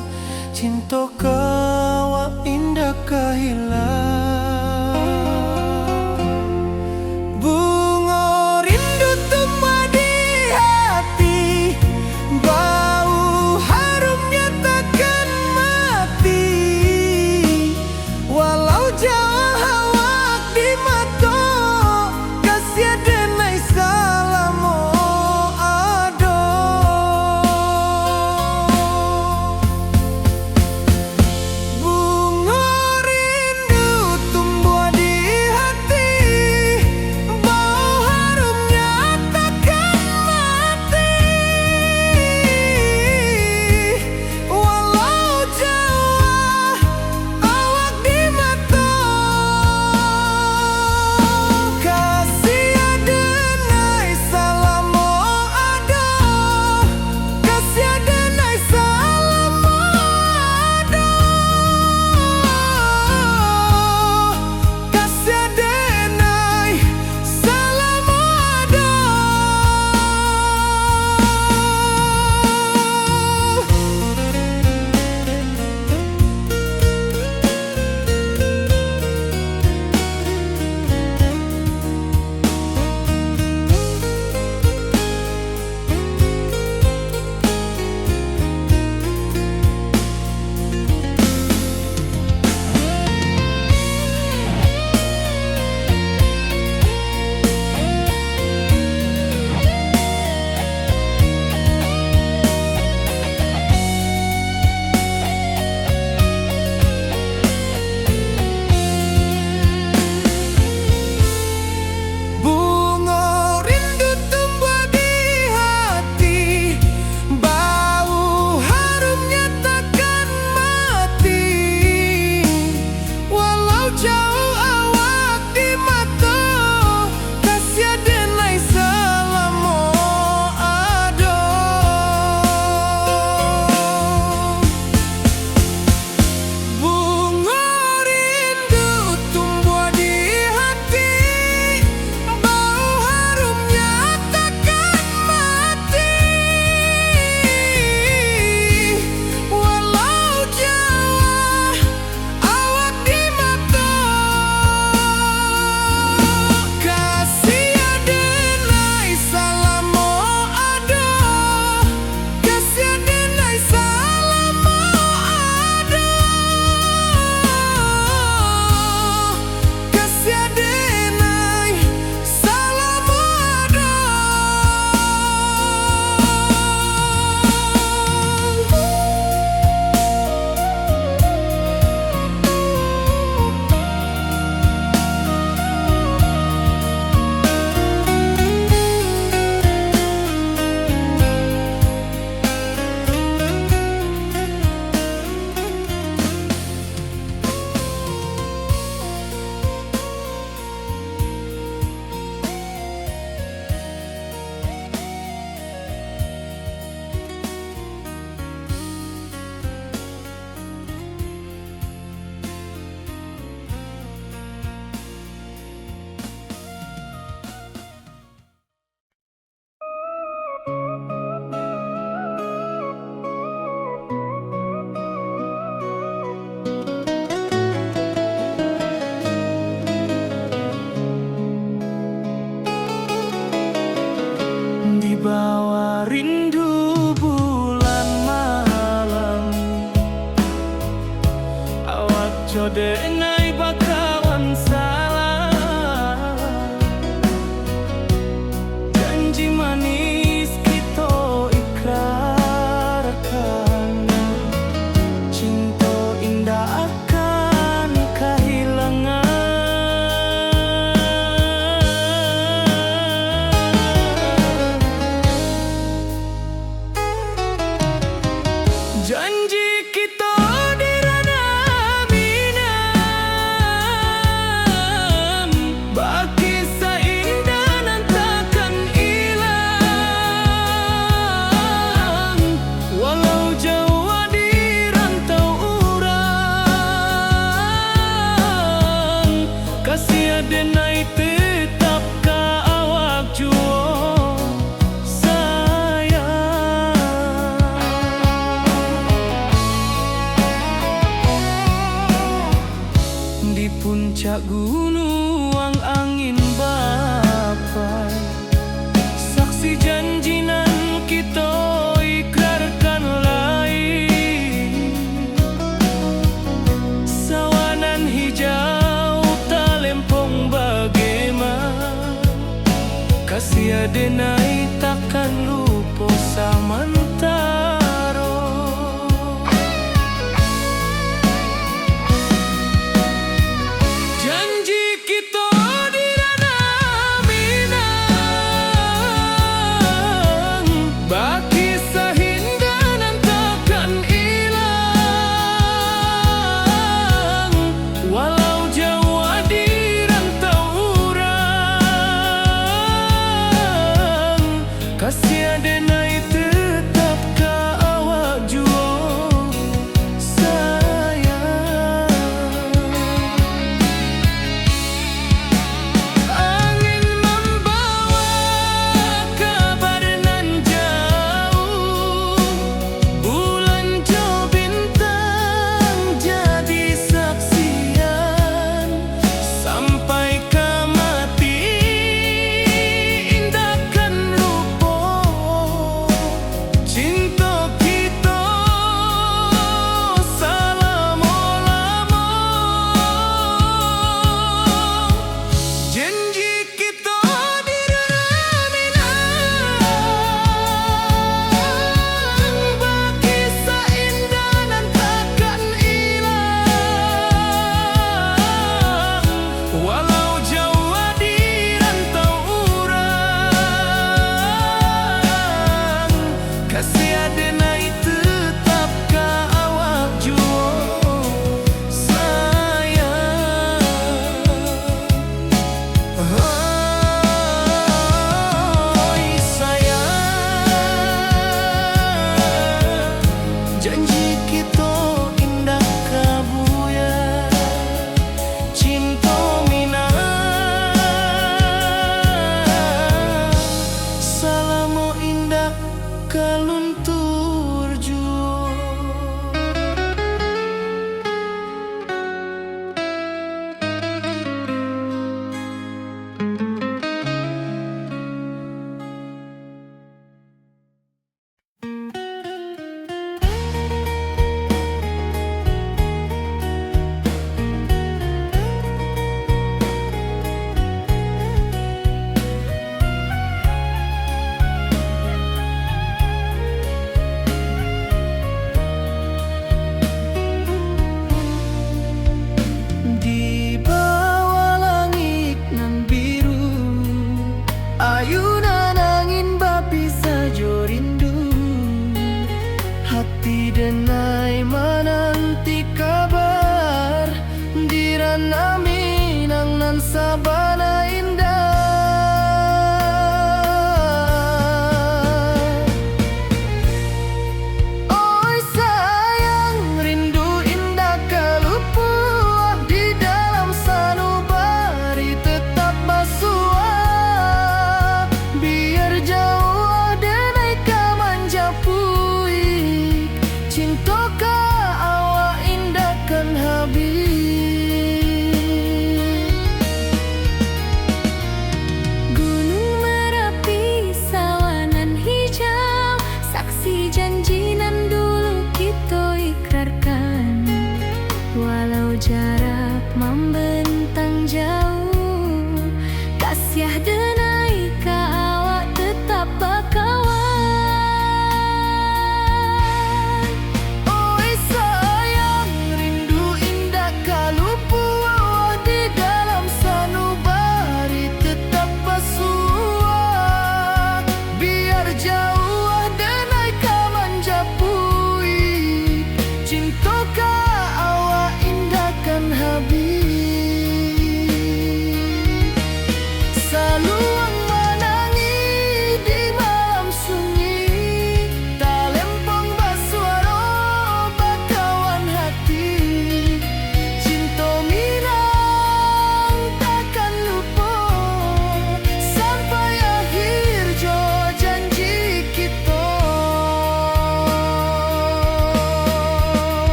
cinto ka awak indak ka hilang. Bungo rindu tumbuah di hati, bau harumnya takkan mati. Walau jauah awak di mato, kasiah denai salamo ado. Bungo rindu tumbuah di hati, bau harumnya takkan mati. Walau jauah awak di mato, kasiah denai salamo ado, kasiah denai salamo ado. Kasiah denai salamo ado. Bungo rindu tumbuah di hati, bau harumnya takkan mati. Walau jauah awak di mato, kasiah denai salamo ado. Bungo rindu tumbuah di hati, bau harumnya takkan mati. Walau jauah awak di mato, kasiah denai salamo ado. Kasiah denai salamo ado, kasiah denai salamo ado. Di bawah rindu bulan malam, awak co denai bakawan salah. Janji manis kito ikrarkan, cinto indak akan kahilangan. Janji kito di Ranah Minang, Di puncak gunuang angin bapai, saksi janji nan kito ikrarkan lai. Sawah nan hijau talempong bagema, kasiah denai takkan lupo samantaro. Janji kito di Ranah Minang, bakisah indah nan takkan ilang. Walau jauah di rantau urang, kasiah denai tetap ka awak juo, sayang. Angin mambawa kabar nan jauah, bulan jo bintang jadi saksian. Sampai ka mati indak kan lupo cinto kito salamo-lamo. Janji kito di Ranah Minang, bakisah indah nan takkan ilang. Walau jauah di rantau urang, kasiah denai tetap ka awak juo, sayang. Oi, sayang, janji kito indak ka buya. Cinto Minang salamo indak ka luntur juo. Di bawah langik nan biru, ayunan angin bapisah jo rindu. Hati denai mananti kabar di Ranah Minang nan sabana indah. Oi sayang, rindu indak ka lupuah di dalam sanubari tetap basuah. Biar jauah denai ka manjapuik, cinto ka awak indak kan habih.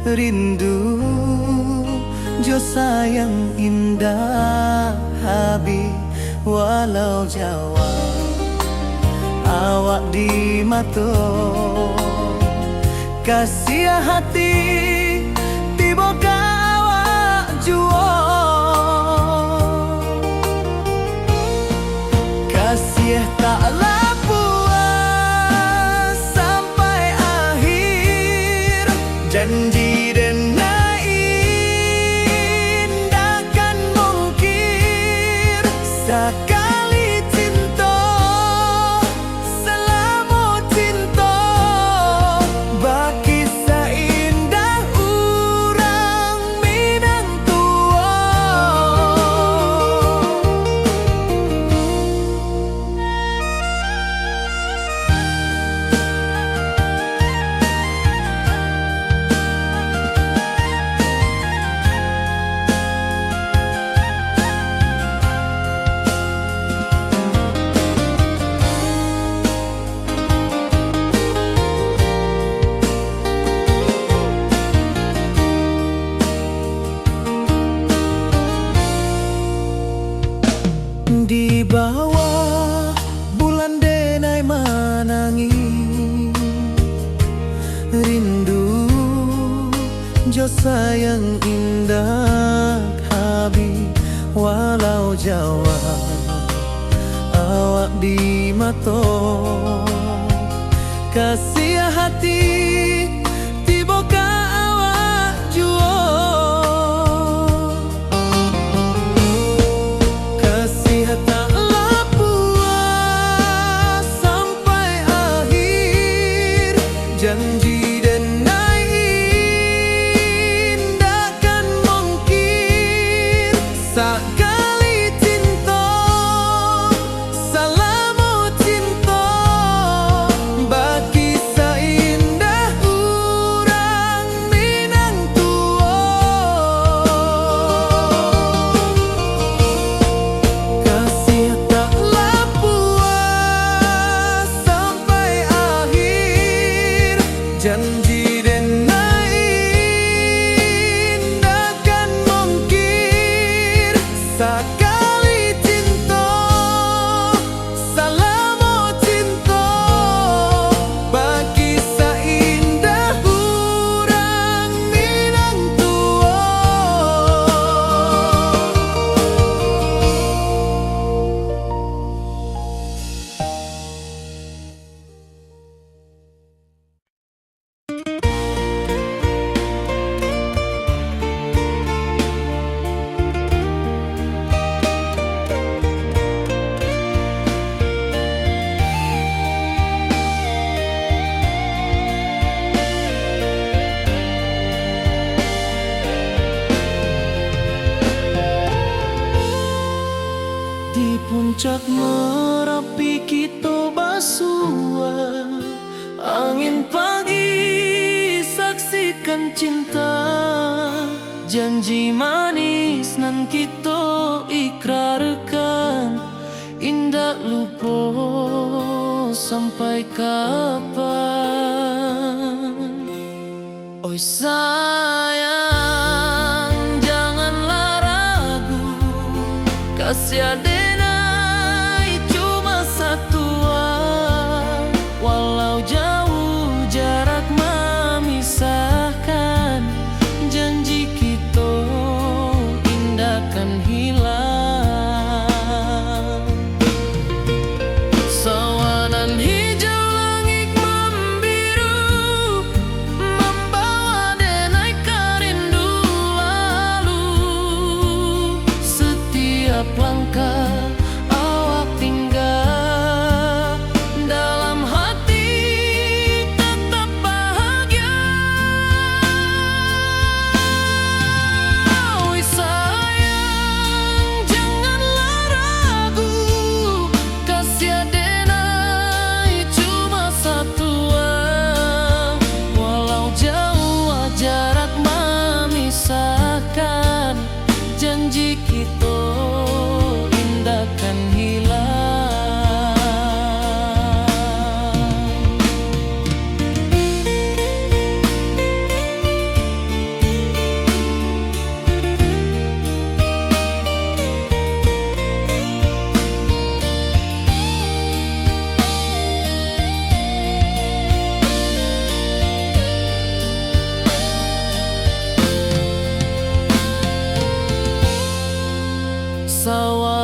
Rindu jo sayang indak habih, walau jauah awak di mato. Kasiah hati tibo ka awak juo. Kasiah tak lah puas sampai akhir. Janji denai indak kan mungkir. Sakali cinto, salamo cinto, bakisah indah urang Minang tuo. Di bawah bulan denai manangih, rindu jo sayang indak habih, walau jauah awak di mato. Kasiah hati tibo ka awak juo. Kasiah tak lah puas sampai akhir. Janji denai indak kan mungkir. Sakali cinto, salamo cinto, bakisah indah urang Minang tuo. Kasiah tak lah puas sampai akhir. Janji denai indak kan mungkir. Sakali cinto, salamo cinto, bakisah indah urang Minang tuo. Di puncak Marapi kito basua. Angin pagi saksikan cinta, janji manis nan kito ikrarkan, indak lupo sampai kapan. Oi sayang, janganlah ragu, kasiah denai cuma satua. Walau jauh jarak mamisahkan, janji kito indak kan hilang. Sawanan hijau langik mambiru, mambawa denai ka rindu lalu. Satiap langkah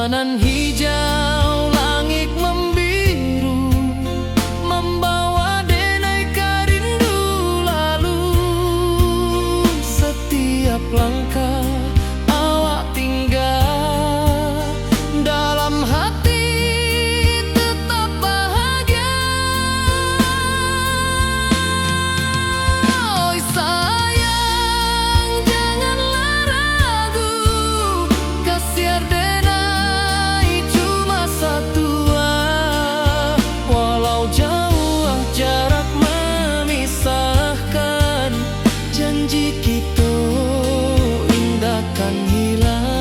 Nan hijau langik mambiru, mambawa denai ka rindu lalu. Satiap langkah awak tingga, dalam hati tetap bahagia. Oi sayang, janganlah ragu, kasiar denai cuma satua. Walau jauah jarak mamisahkan, janji kito indak kan hilang.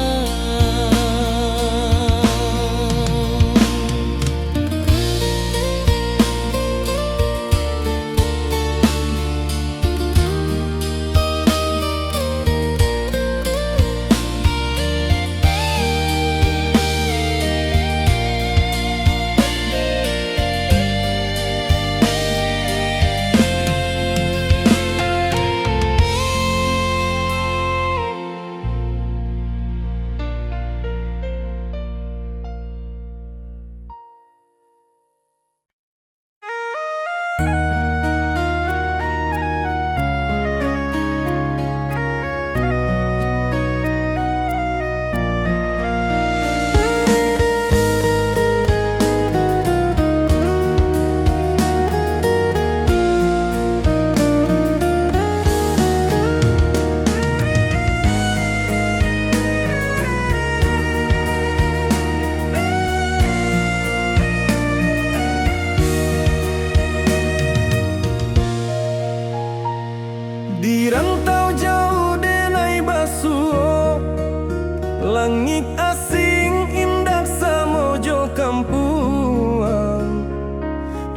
Di rantau jauah denai basuo, langik asing indak samo jo kampuang.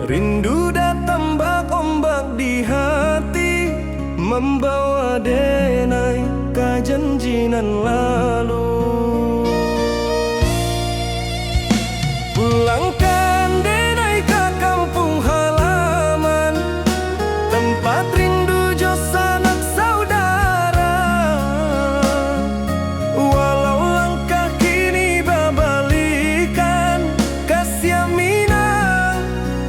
Rindu datang bak ombak di hati, mambawa denai ka janji nan lalu. Pulangkan denai ka kampuang halaman, tampat rindu jo sanak saudara. Walau langkah kini babalikan, kasiah Minang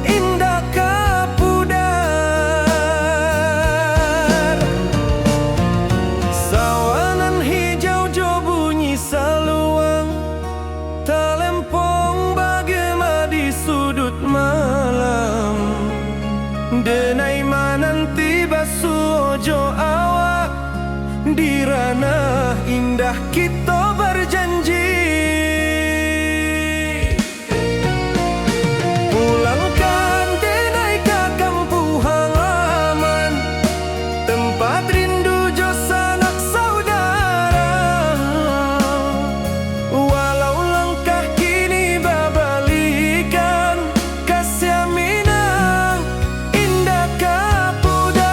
indak ka pudar. Sawah nan hijau jo bunyi saluang, talempong bagema di sudut malam. Denai mananti basuo jo awak, di ranah indah kito barjanji. Pulangkan denai ka kampuang halaman, tampat rindu jo sanak saudara. Walau langkah kini babalikan, kasiah Minang indak ka pudar.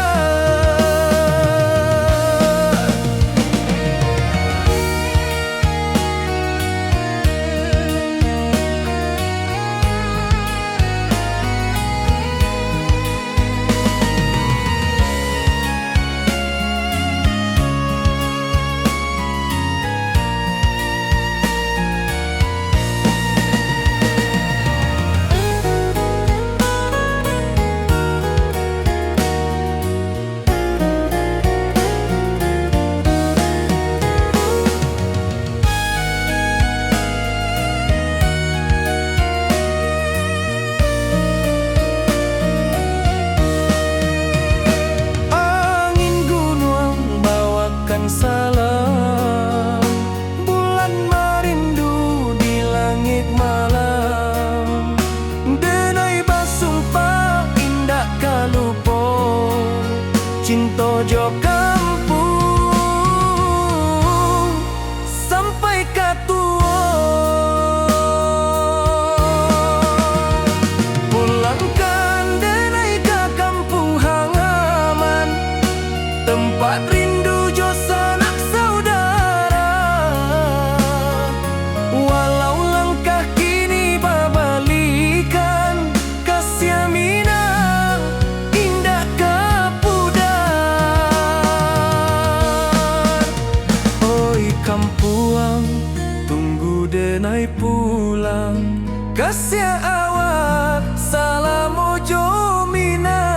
Angin gunuang bawakan salam, bulan marindu di langik malam. Denai basumpah indak ka lupo, cinto jo kampuang sampai ka tuo. Pulangkan denai ka kampuang halaman, tampat rindu jo sanak saudara. Walau langkah kini babalikan, kasiah Minang indak ka pudar. Oi kampuang, tunggu denai pu- Kasiah awak salamo jo Minang.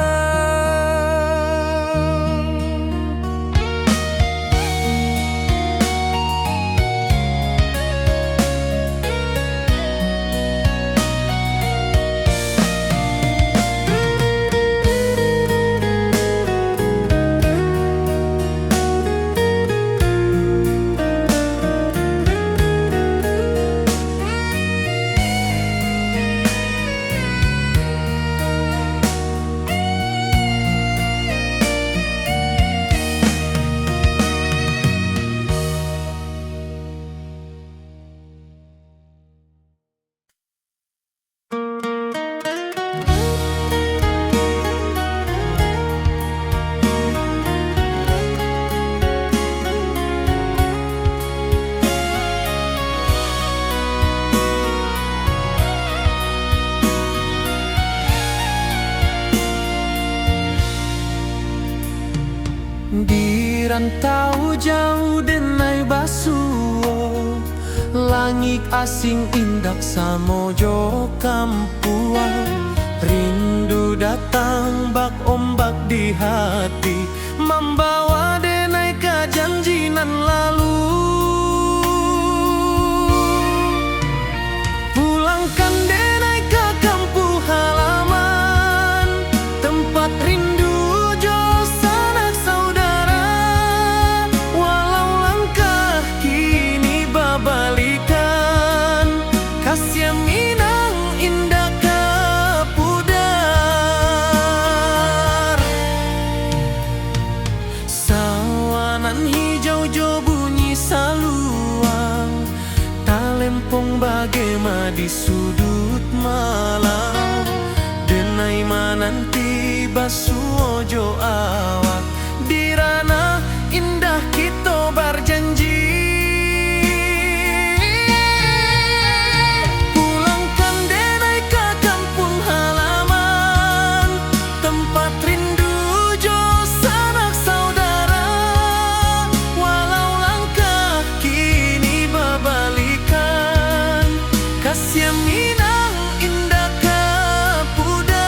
Di rantau jauah denai basuo, langik asing indak samo jo kampuang. Rindu datang bak ombak di hati, mambawa denai ka janji nan lalu. Pulangkan denai ka kampuang halaman, tempat rindu jo sanak saudara. Walau langkah kini babalikan, kasiah Minang indak ka pudar. Sawah nan hijau jo bunyi saluang, talempong bagema di suduik malam. Denai mananti basuo jo awak, di ranah indah kito barjanji. Pulangkan denai ka kampuang halaman, tempat rindu jo sanak saudara. Walau langkah kini babalikan, kasiah Minang indak ka pudar.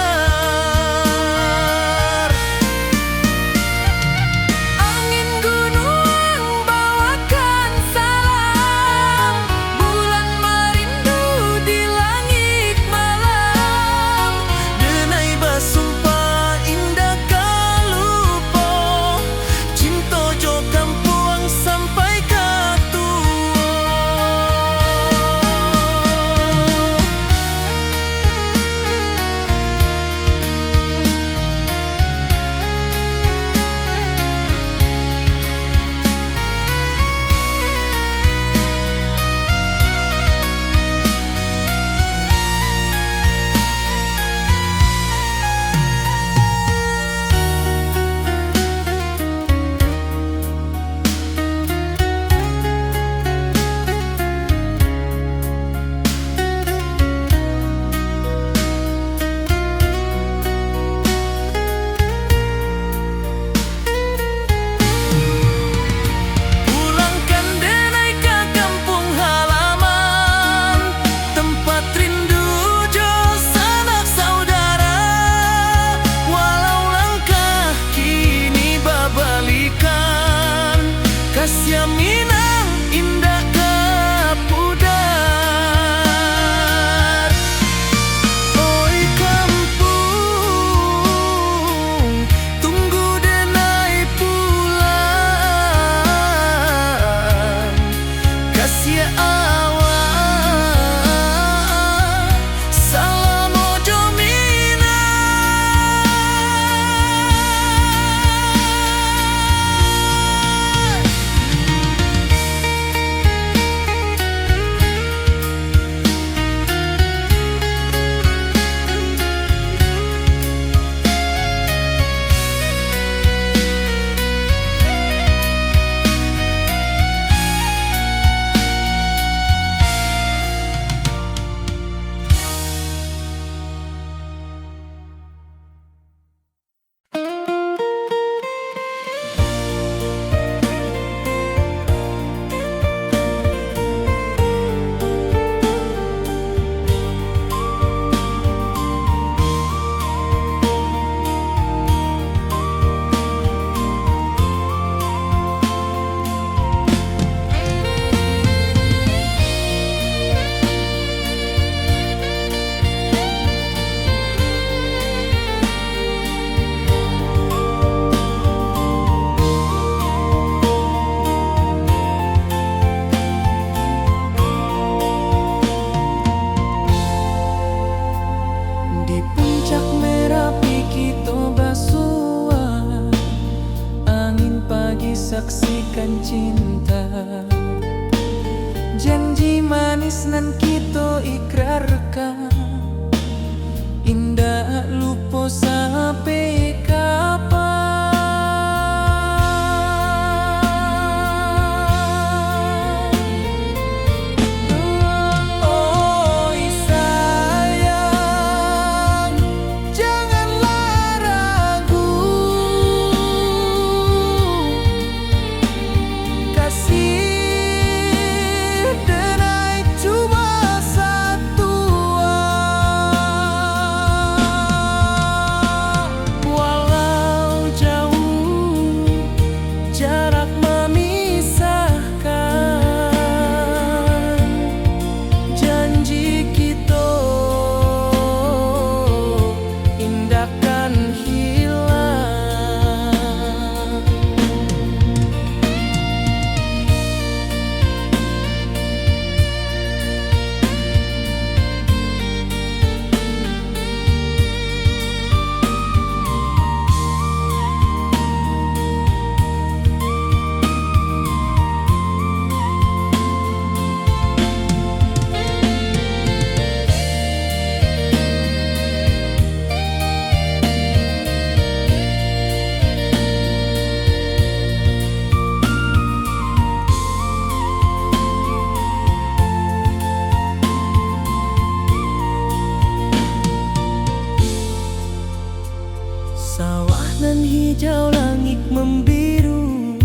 Saksikan cinta, janji manis nan kito ikrarkan, indak lupo sampai kapan. Oi sayang, janganlah ragu, kasih denai cuma satu, walau jauh jarak memisahkan, janji kito indak kan hilang. Sawah nan hijau, langik mambiru,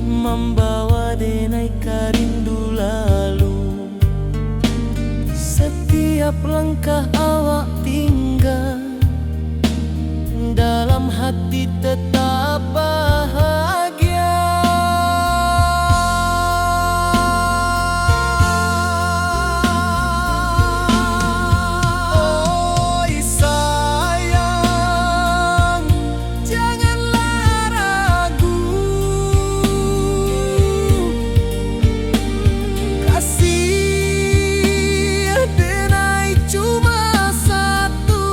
mambawa denai ka rindu lalu. Satiap langkah awak tingga, dalam hati tetap bahagia. Oi sayang, janganlah ragu, kasih denai cuma satu,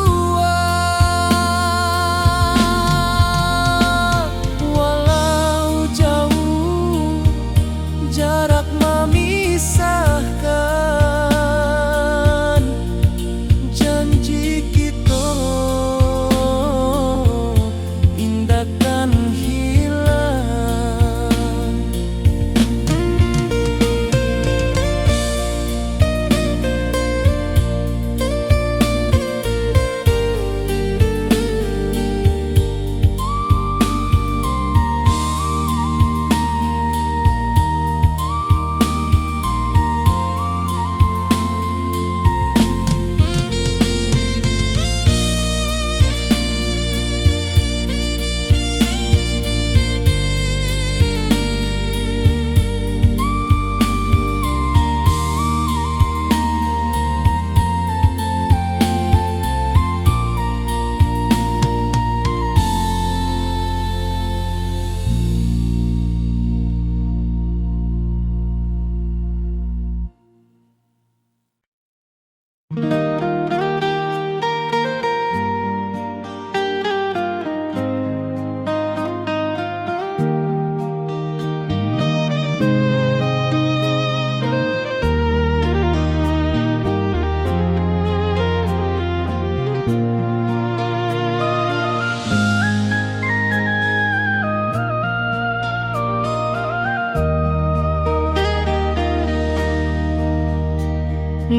walau jauh jarak memisahkan, janji kito indak kan hilang.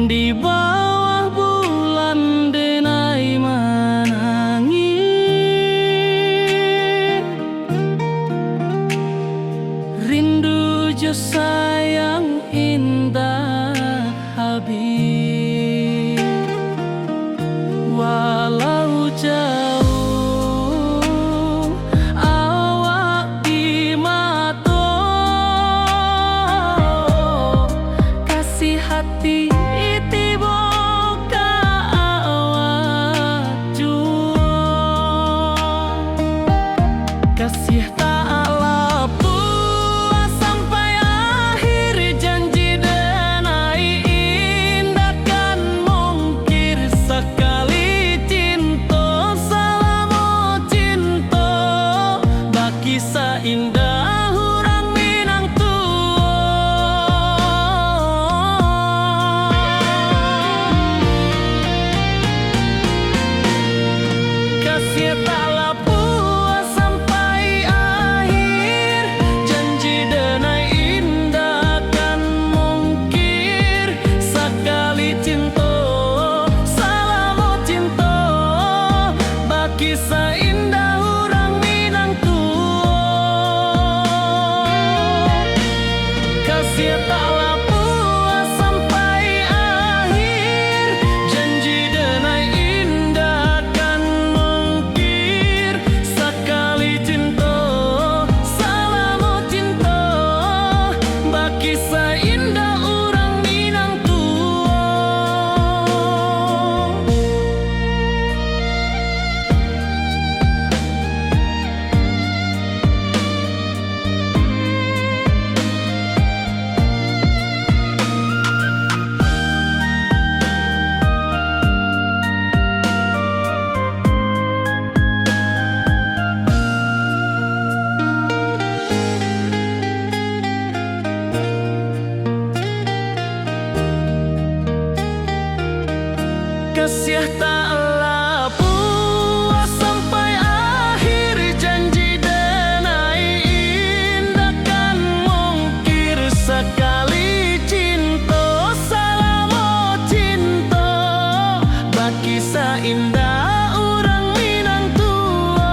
Di bawah bulan denai manangih, rindu jo sayang indak habih. Walau jauh awak di mato, kasih hati tibo ka awak juo. Kasih tak lapuah sampai akhir, janji den Taklah puas sampai akhir, janji denai indak kan mungkir. Sakali cinto, salamo cinto, bakisah indak urang Minang tuo.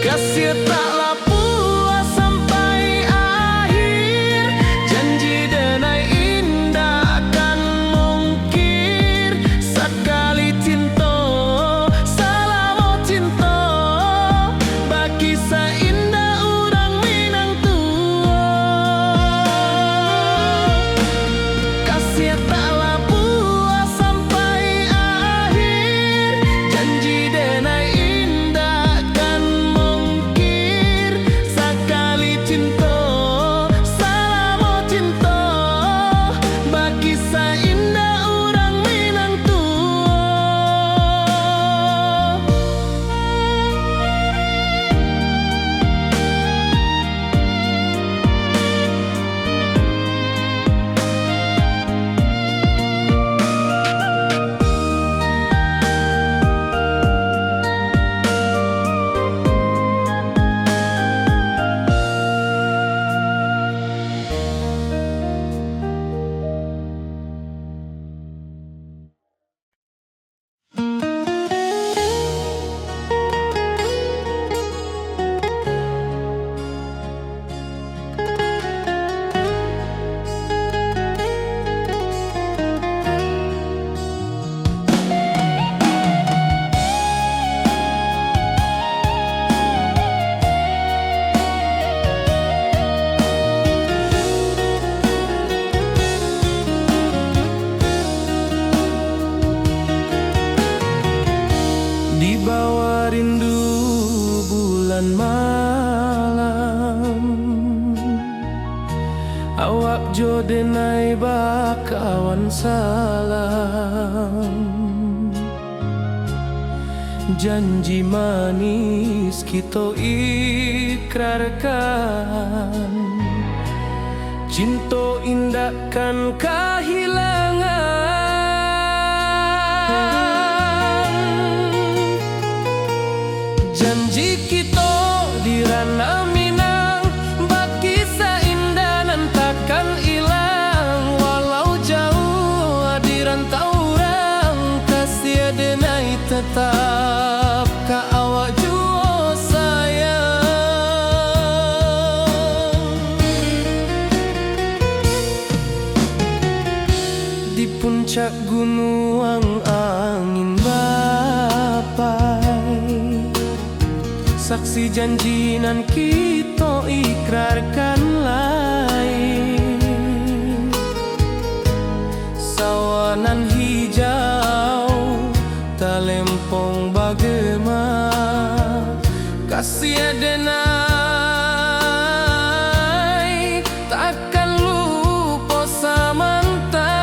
Kasiah taklah puas sampai akhir, janji denai indak kan mungkir. Sakali cinto, salamo cinto, bakisah indak urang Minang tuo. Kasiah taklah puas sampai akhir, janji denai indak kan mungkir. Sakali cinto, salamo cinto, bakisah indak urang Minang tuo. Di bawah rindu bulan malam, awak jo denai bakawan salam. Janji manis kito ikrarkan, cinto indak kan kahilangan. Janji kito di Ranah Minang, bakisah indah nan takkan ilang. Walau jauah di rantau urang, kasiah denai tetap ka awak juo sayang. Di puncak gunuang angin bapai, saksi janji nan kito ikrarkan lai. Sawah nan hijau, talempong bagema, kasiah denai takkan lupo samantaro.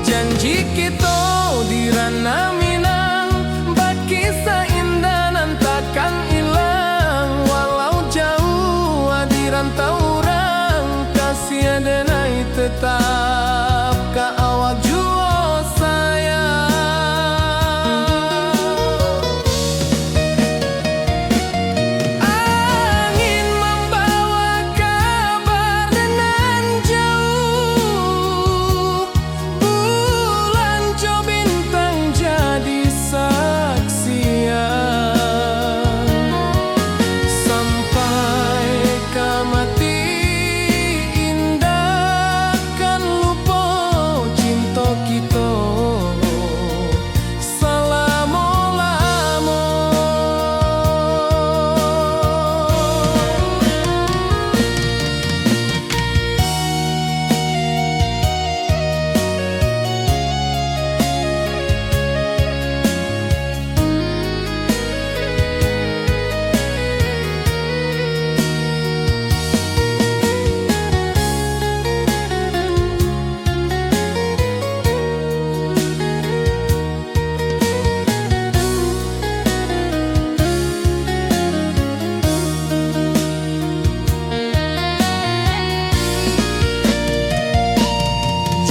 Janji kito di Ranah Minang, bakisah indah nan takkan ilang. Walau jauah di rantau urang, kasiah denai tetap ka awak juo sayang. Angin mambawa kabar nan jauah, bulan jo bintang jadi saksian. Sampai ka mati indak kan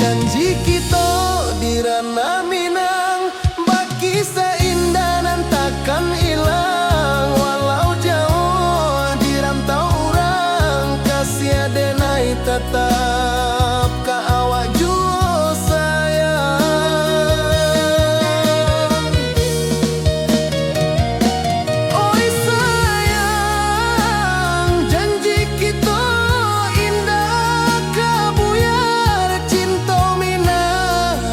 Janji kito di Ranah Minang, bakisah indah nan takkan ilang. Walau jauah di rantau urang, kasih adenai tatap ka awak juo sayang. Oi sayang, janji kito indak ka buyar, cinto Minang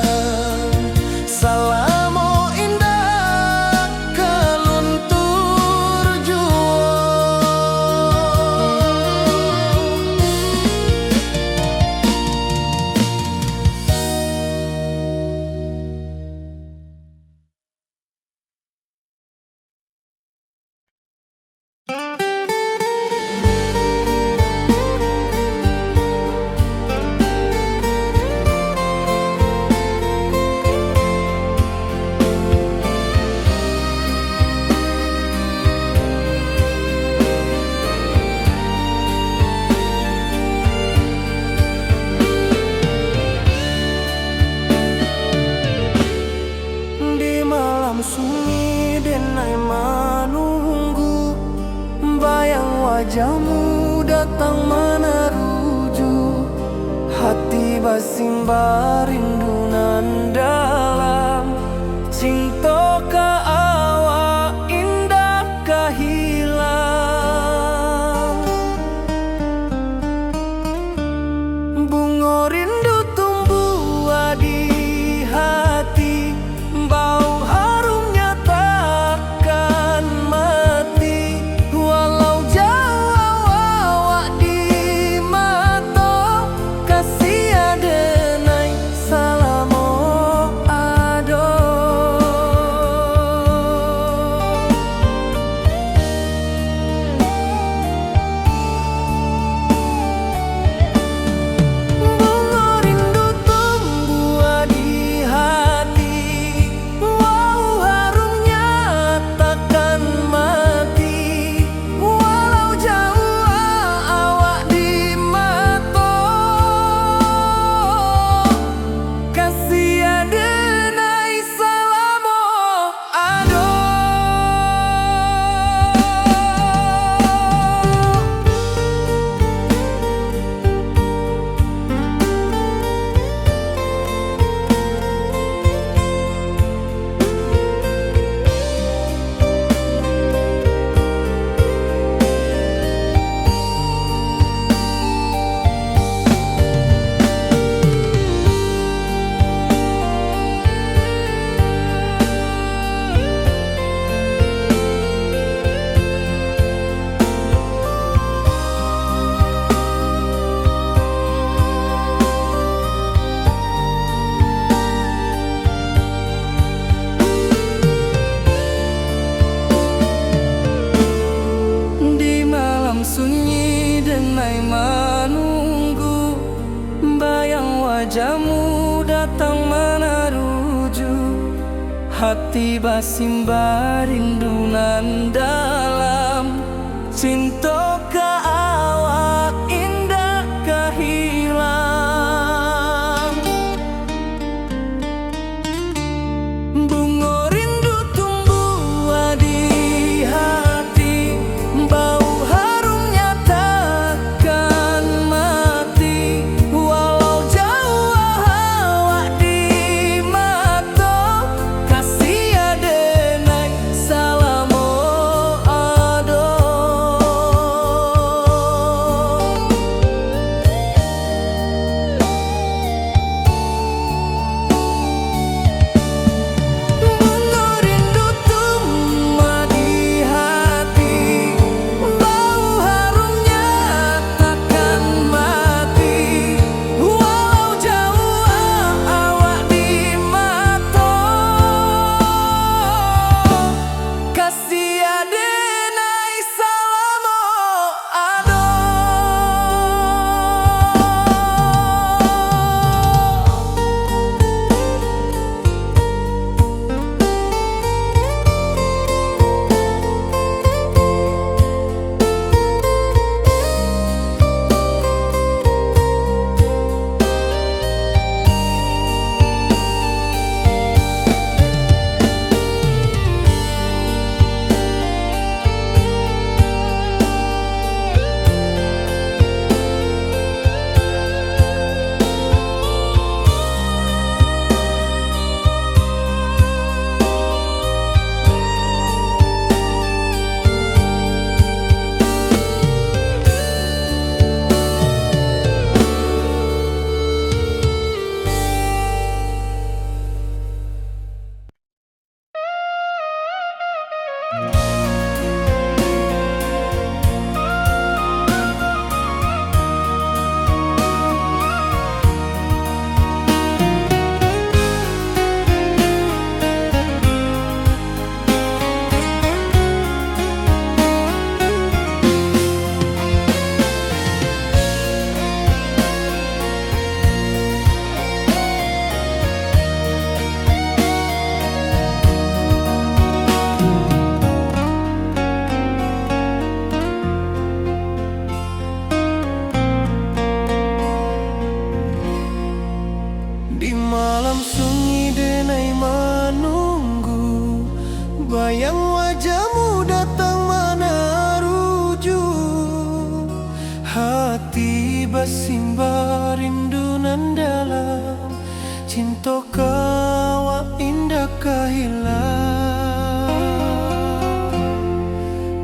salamo indak ka luntur juo. Di malam sunyi denai manunggu, bayang wajahmu datang manaruju. Hati basimba rindu nan dalam, cinto ka awak indak ka hilang. Bungo rindu tumbuah di hati, bau harumnya takkan mati. Walau jauah awak di mato, kasih adenai salamo ado. Bungo rindu tumbuah di hati, bau harumnya takkan mati. Walau jauah awak di mato, kasih adenai salamo ado. Di malam sunyi denai manunggu, bayang wajahmu datang manaruju. Hati basimba rindu nan dalam, cinto ka awak indak ka hilang. Bungo rindu tumbuah di hati, bau harumnya takkan mati. Walau jauah awak di mato, kasih adenai salamo ado.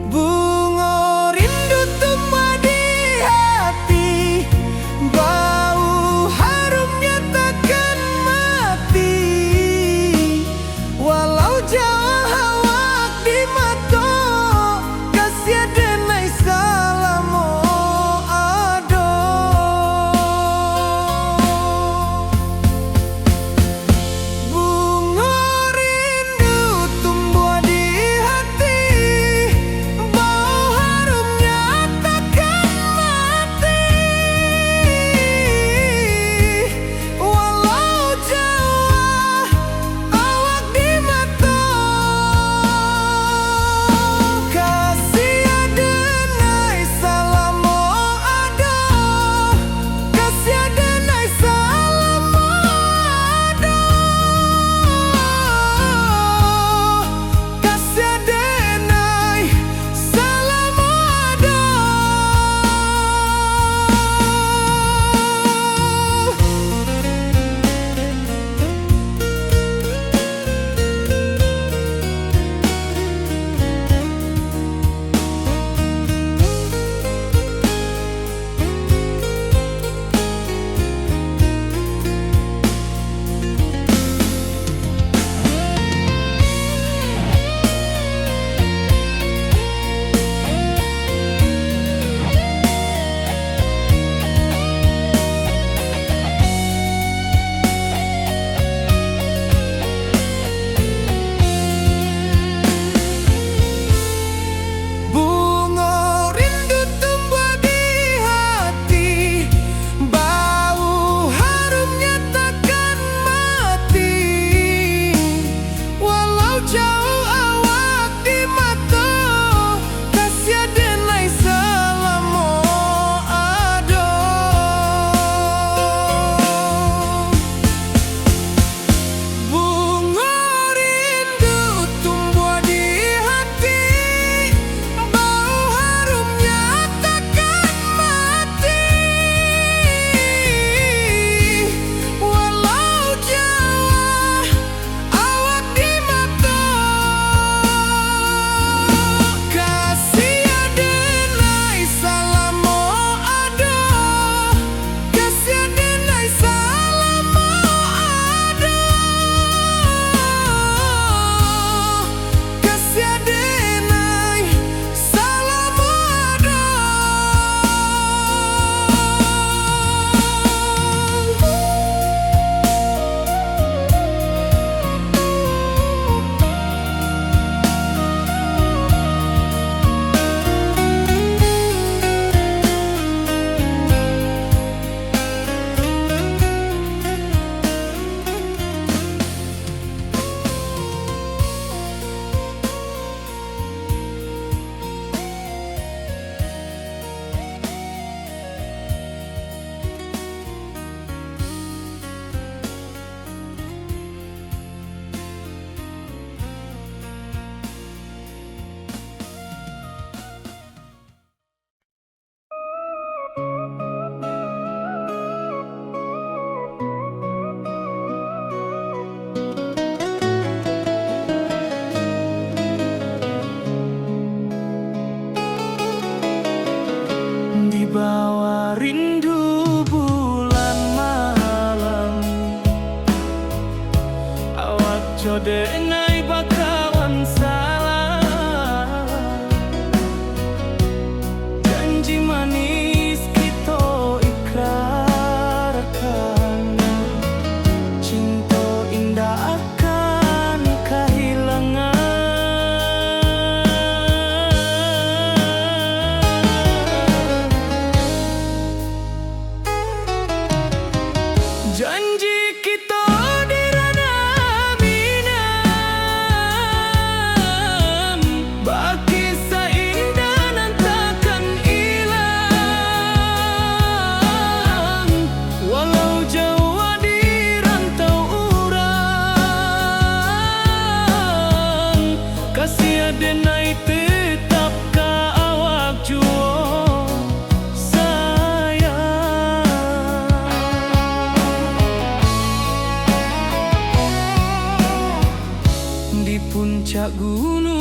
Bungo rindu tumbuah di hati, bau harumnya takkan mati. Walau jauah awak di mato, kasih denai salamo ado. Bungo rindu tumbuah di hati, bau harumnya takkan mati. Walau jauah awak di mato, kasih denai salamo ado. Kasih denai salamo ado. Kasih denai salamo ado. Bungo rindu tumbuah di hati, bau harumnya takkan mati. Walau jauah awak di mato, kasih denai salamo ado. Bungo rindu tumbuah di hati, bau harumnya takkan mati. Walau jauah awak di mato, kasih denai salamo ado. Kasih denai salamo ado. Kasih denai salamo ado. Di bawah rindu bulan malam, awak jo denai bakawan salah. Janji manis kito ikrarkan, cinto indak akan kahilangan. Janji kito di ranah Minang. Gunung